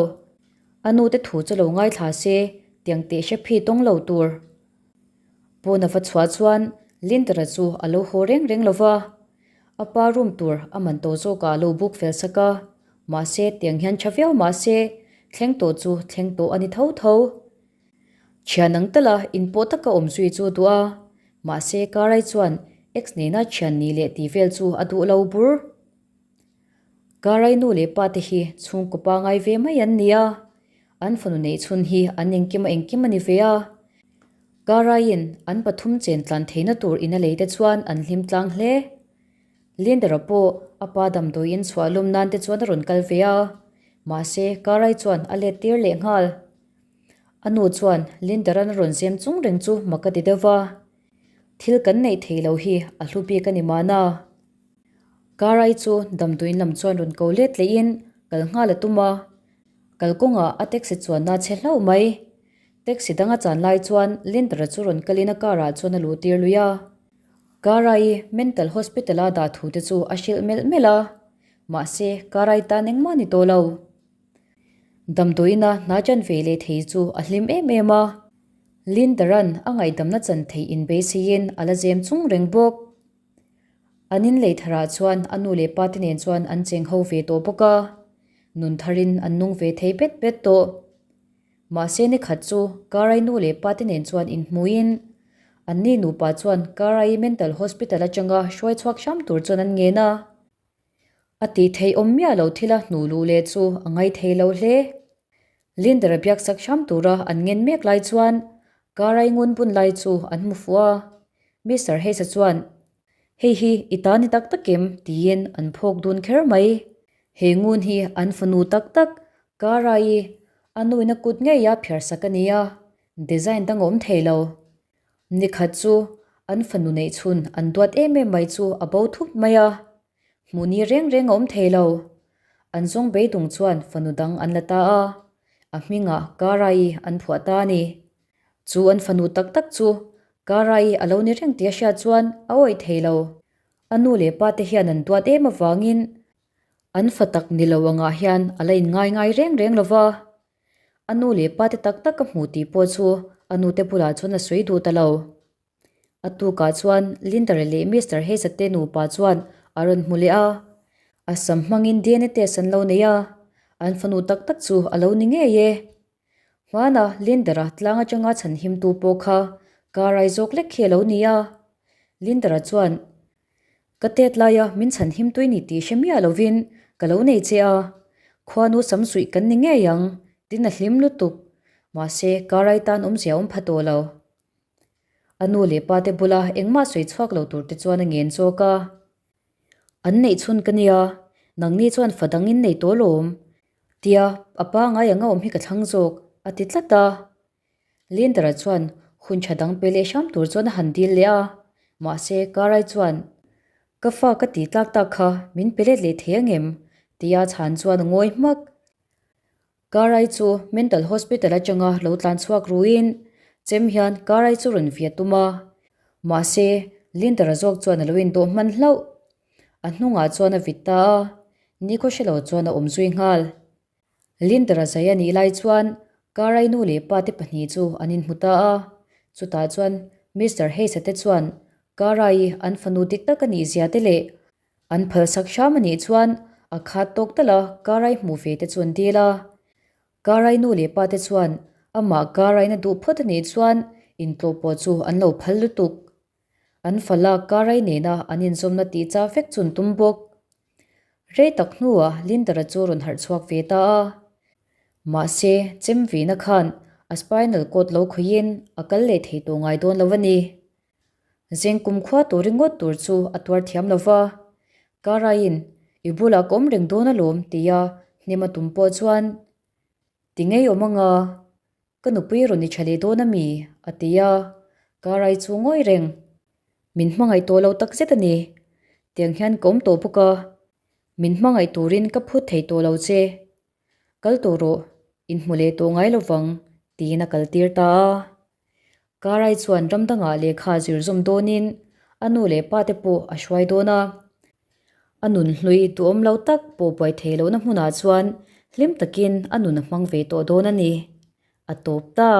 A nu te thu chu lo ngaithla se, tiang teh hre phi tawng lo tur. Pawn a va chhuah chuan Lindara chu a lo haw reng reng lo va, a pa room tur a man to zawkah a lo book fel sak a, mahse tiang hian tha viau mahse thleng tawh chu thleng tawh a ni tho tho. Thian ang tala inpawh taka awm zui chu a duh a, mahse Karai chuan ex nena thian nih leh tih vel chu a duh lo bur. Karai nu leh pa te hi chhungkaw pangai ve mai an ni a, an fanu neih chhun hi an engkim a engkim a ni ve a. Karaiin an pathum chen tlan theihna tur in a lei te chuan an hlim tlang hle. Lindera pawh a pa damdawiin chhuah lawm nan te chuan a rawn kal ve a, mahse Karai chuan a let tir leh nghal. A nu chuan Lindaran a rawn zem chung reng chu mak a ti deuh va, Thil kan neih thei lo hi a hlu bik a ni mahna. Karai chu damdawiin lam chuan rawn ko let lehin kal nghal a tum a, kalkawngah a taxi chuanna chhe hlauh mai. Taxi dang a chan lai chuan Lindara chu rawn kalin a car ah chuan a luh tir lui a. Karai mental hospital a dah thu te chu a hrilh melh melh a, mahse Karai tan engmah ni tawh lo. Damdawiina hna chan ve leh thei chu a hlim em em a, Lindaran a ngaihdamna chan theih inbeiseiin a la zem chung reng bawk. An inlei tharah chuan a nu leh pa te nen chuan an cheng ho ve tawh bawk a, nun tharin an nung ve thei bet bet tawh. Mahse ni khat chu Karai nu leh pa te nen chuan inhmuin anni nupa chuan Karai Mental Hospital atanga hruai chhuak hram tur chuan an ngen a. A tih theih awm miah lo thila hnuh luh leh chu a ngai thei lo hle. Lindera biaksak hram tura an ngen mek lai chuan Karai ngun bun lai chu an hmu fuh a. Mister Hayes-a chuan, Hei hi i ta ni tak tak em? tiin an phawk dun kher mai. He ngun hi an fanu tak tak Karai-i a nuina kut ngeia phiarsak a ni a, design dang a awm thei lo. Nikhat chu an fanu neih chhun an duat em em mai chu a bo thup mai a, hmuh ni reng reng a awm thei lo. An zawng beidung chuan fanu dang an la ta a, a hmingah Karai an phuah ta a ni. Chu an fanu tak tak chu Karai a lo ni reng tih a hriat chuan a awih thei lo. A nu leh pa te hian an duat em avangin an fa tak ni lo angah hian a la inngai ngai reng reng lo va. A nu leh pa te tak tak ka hmu tih pawh chu a nu te bulah chuan a sawi duh ta lo. A tukah chuan Lindare leh Mister Hayes-a te nupa chuan a rawn hmu leh a. A sam hmangin DNA test an lo nei a, an fanu tak tak chu a lo ni ngei e. Hmana Lindara tlang atanga chhanhimtu pawh kha Karai zawk lek khi a lo ni a. Lindara chuan Ka tet laia min chhan him tui ni tih hre miah lovin ka lo nei che a, khuanu sam suih kan ni ngei ang, tin a hlim lutuk. Mahse, Karai tan awmzia awm pha tawh lo. A nu leh pa te bula engmah sawi chhuak lo tur te chuan a ngen chawk a. An neih chhun ka nia, nangni chuan fa dang in nei tawh lawm, tia a pa ngai anga awm hi ka thlang zawk, a ti tlat a. Lindara chuan hun tha dang pe leh hram tur chuan a han dil leh a, mahse Karai chuan, Ka fa ka tih tlak tak kha min pe let leh thei angem? tia chhan chuan a ngawi hmak. Karai chu Mental Hospital atanga lo tlan chhuak ruin chem hian Karai chu rawn via tum a, mahse Lindara zawk chuan a lo indawh hman hlauh. A hnungah chuan a vit ta a, nikhaw hre lo chuan a awm zui nghal. Lindara zai a nih lai chuan Karai nu leh pa te pahnih chu an inhmu ta a, chutah chuan Mister Hayes-a te chuan Karai an fanu dik tak a nih zia te leh an phalsak hram a nih chuan a khat tawk tal a Karai hmuh ve te chu an dil a. Karai nu leh pa te chuan amah Karaina duh phawt a nih chuan intlawh pawh chu an lo phal lutuk. An fala Karai nena an inzawmna tih chah vek chu an tum bawk. Rei tak hnuah Lindara chu rawn harh chhuak ve ta a. Mahse, chem vihna khan a spinal cord lo khawihin a kal leh thei tawh ngai dawn lo a ni. Zeng kumkhua tur ringawt tur chu a tuar thiam lo va. Karaiin, I bulah ka awm reng dawn alawm tia hnem a tum pawh chuan, Ti ngei awm anga, ka nupui rawn i tha leh dawn ami? a ti a, Karai chu ngawi reng. Min hmangaih tawh lo tak zet a ni. Tiang hian ka awm tawh bawk a, min hmangaih turin ka phut thei tawh lo che. Kal tawh rawh, inhmu leh tawh ngai lovang, tiin a kal tir ta a. Karai chuan ram dangah lehkha zir zawm dawnin a nu leh pa te pawh a hruai dawn a. A nun hlui duhawm lo tak pawh buai thei lohna hmunah chuan hlim takin a nun a hmang ve tawh dawn a ni. A tawp ta.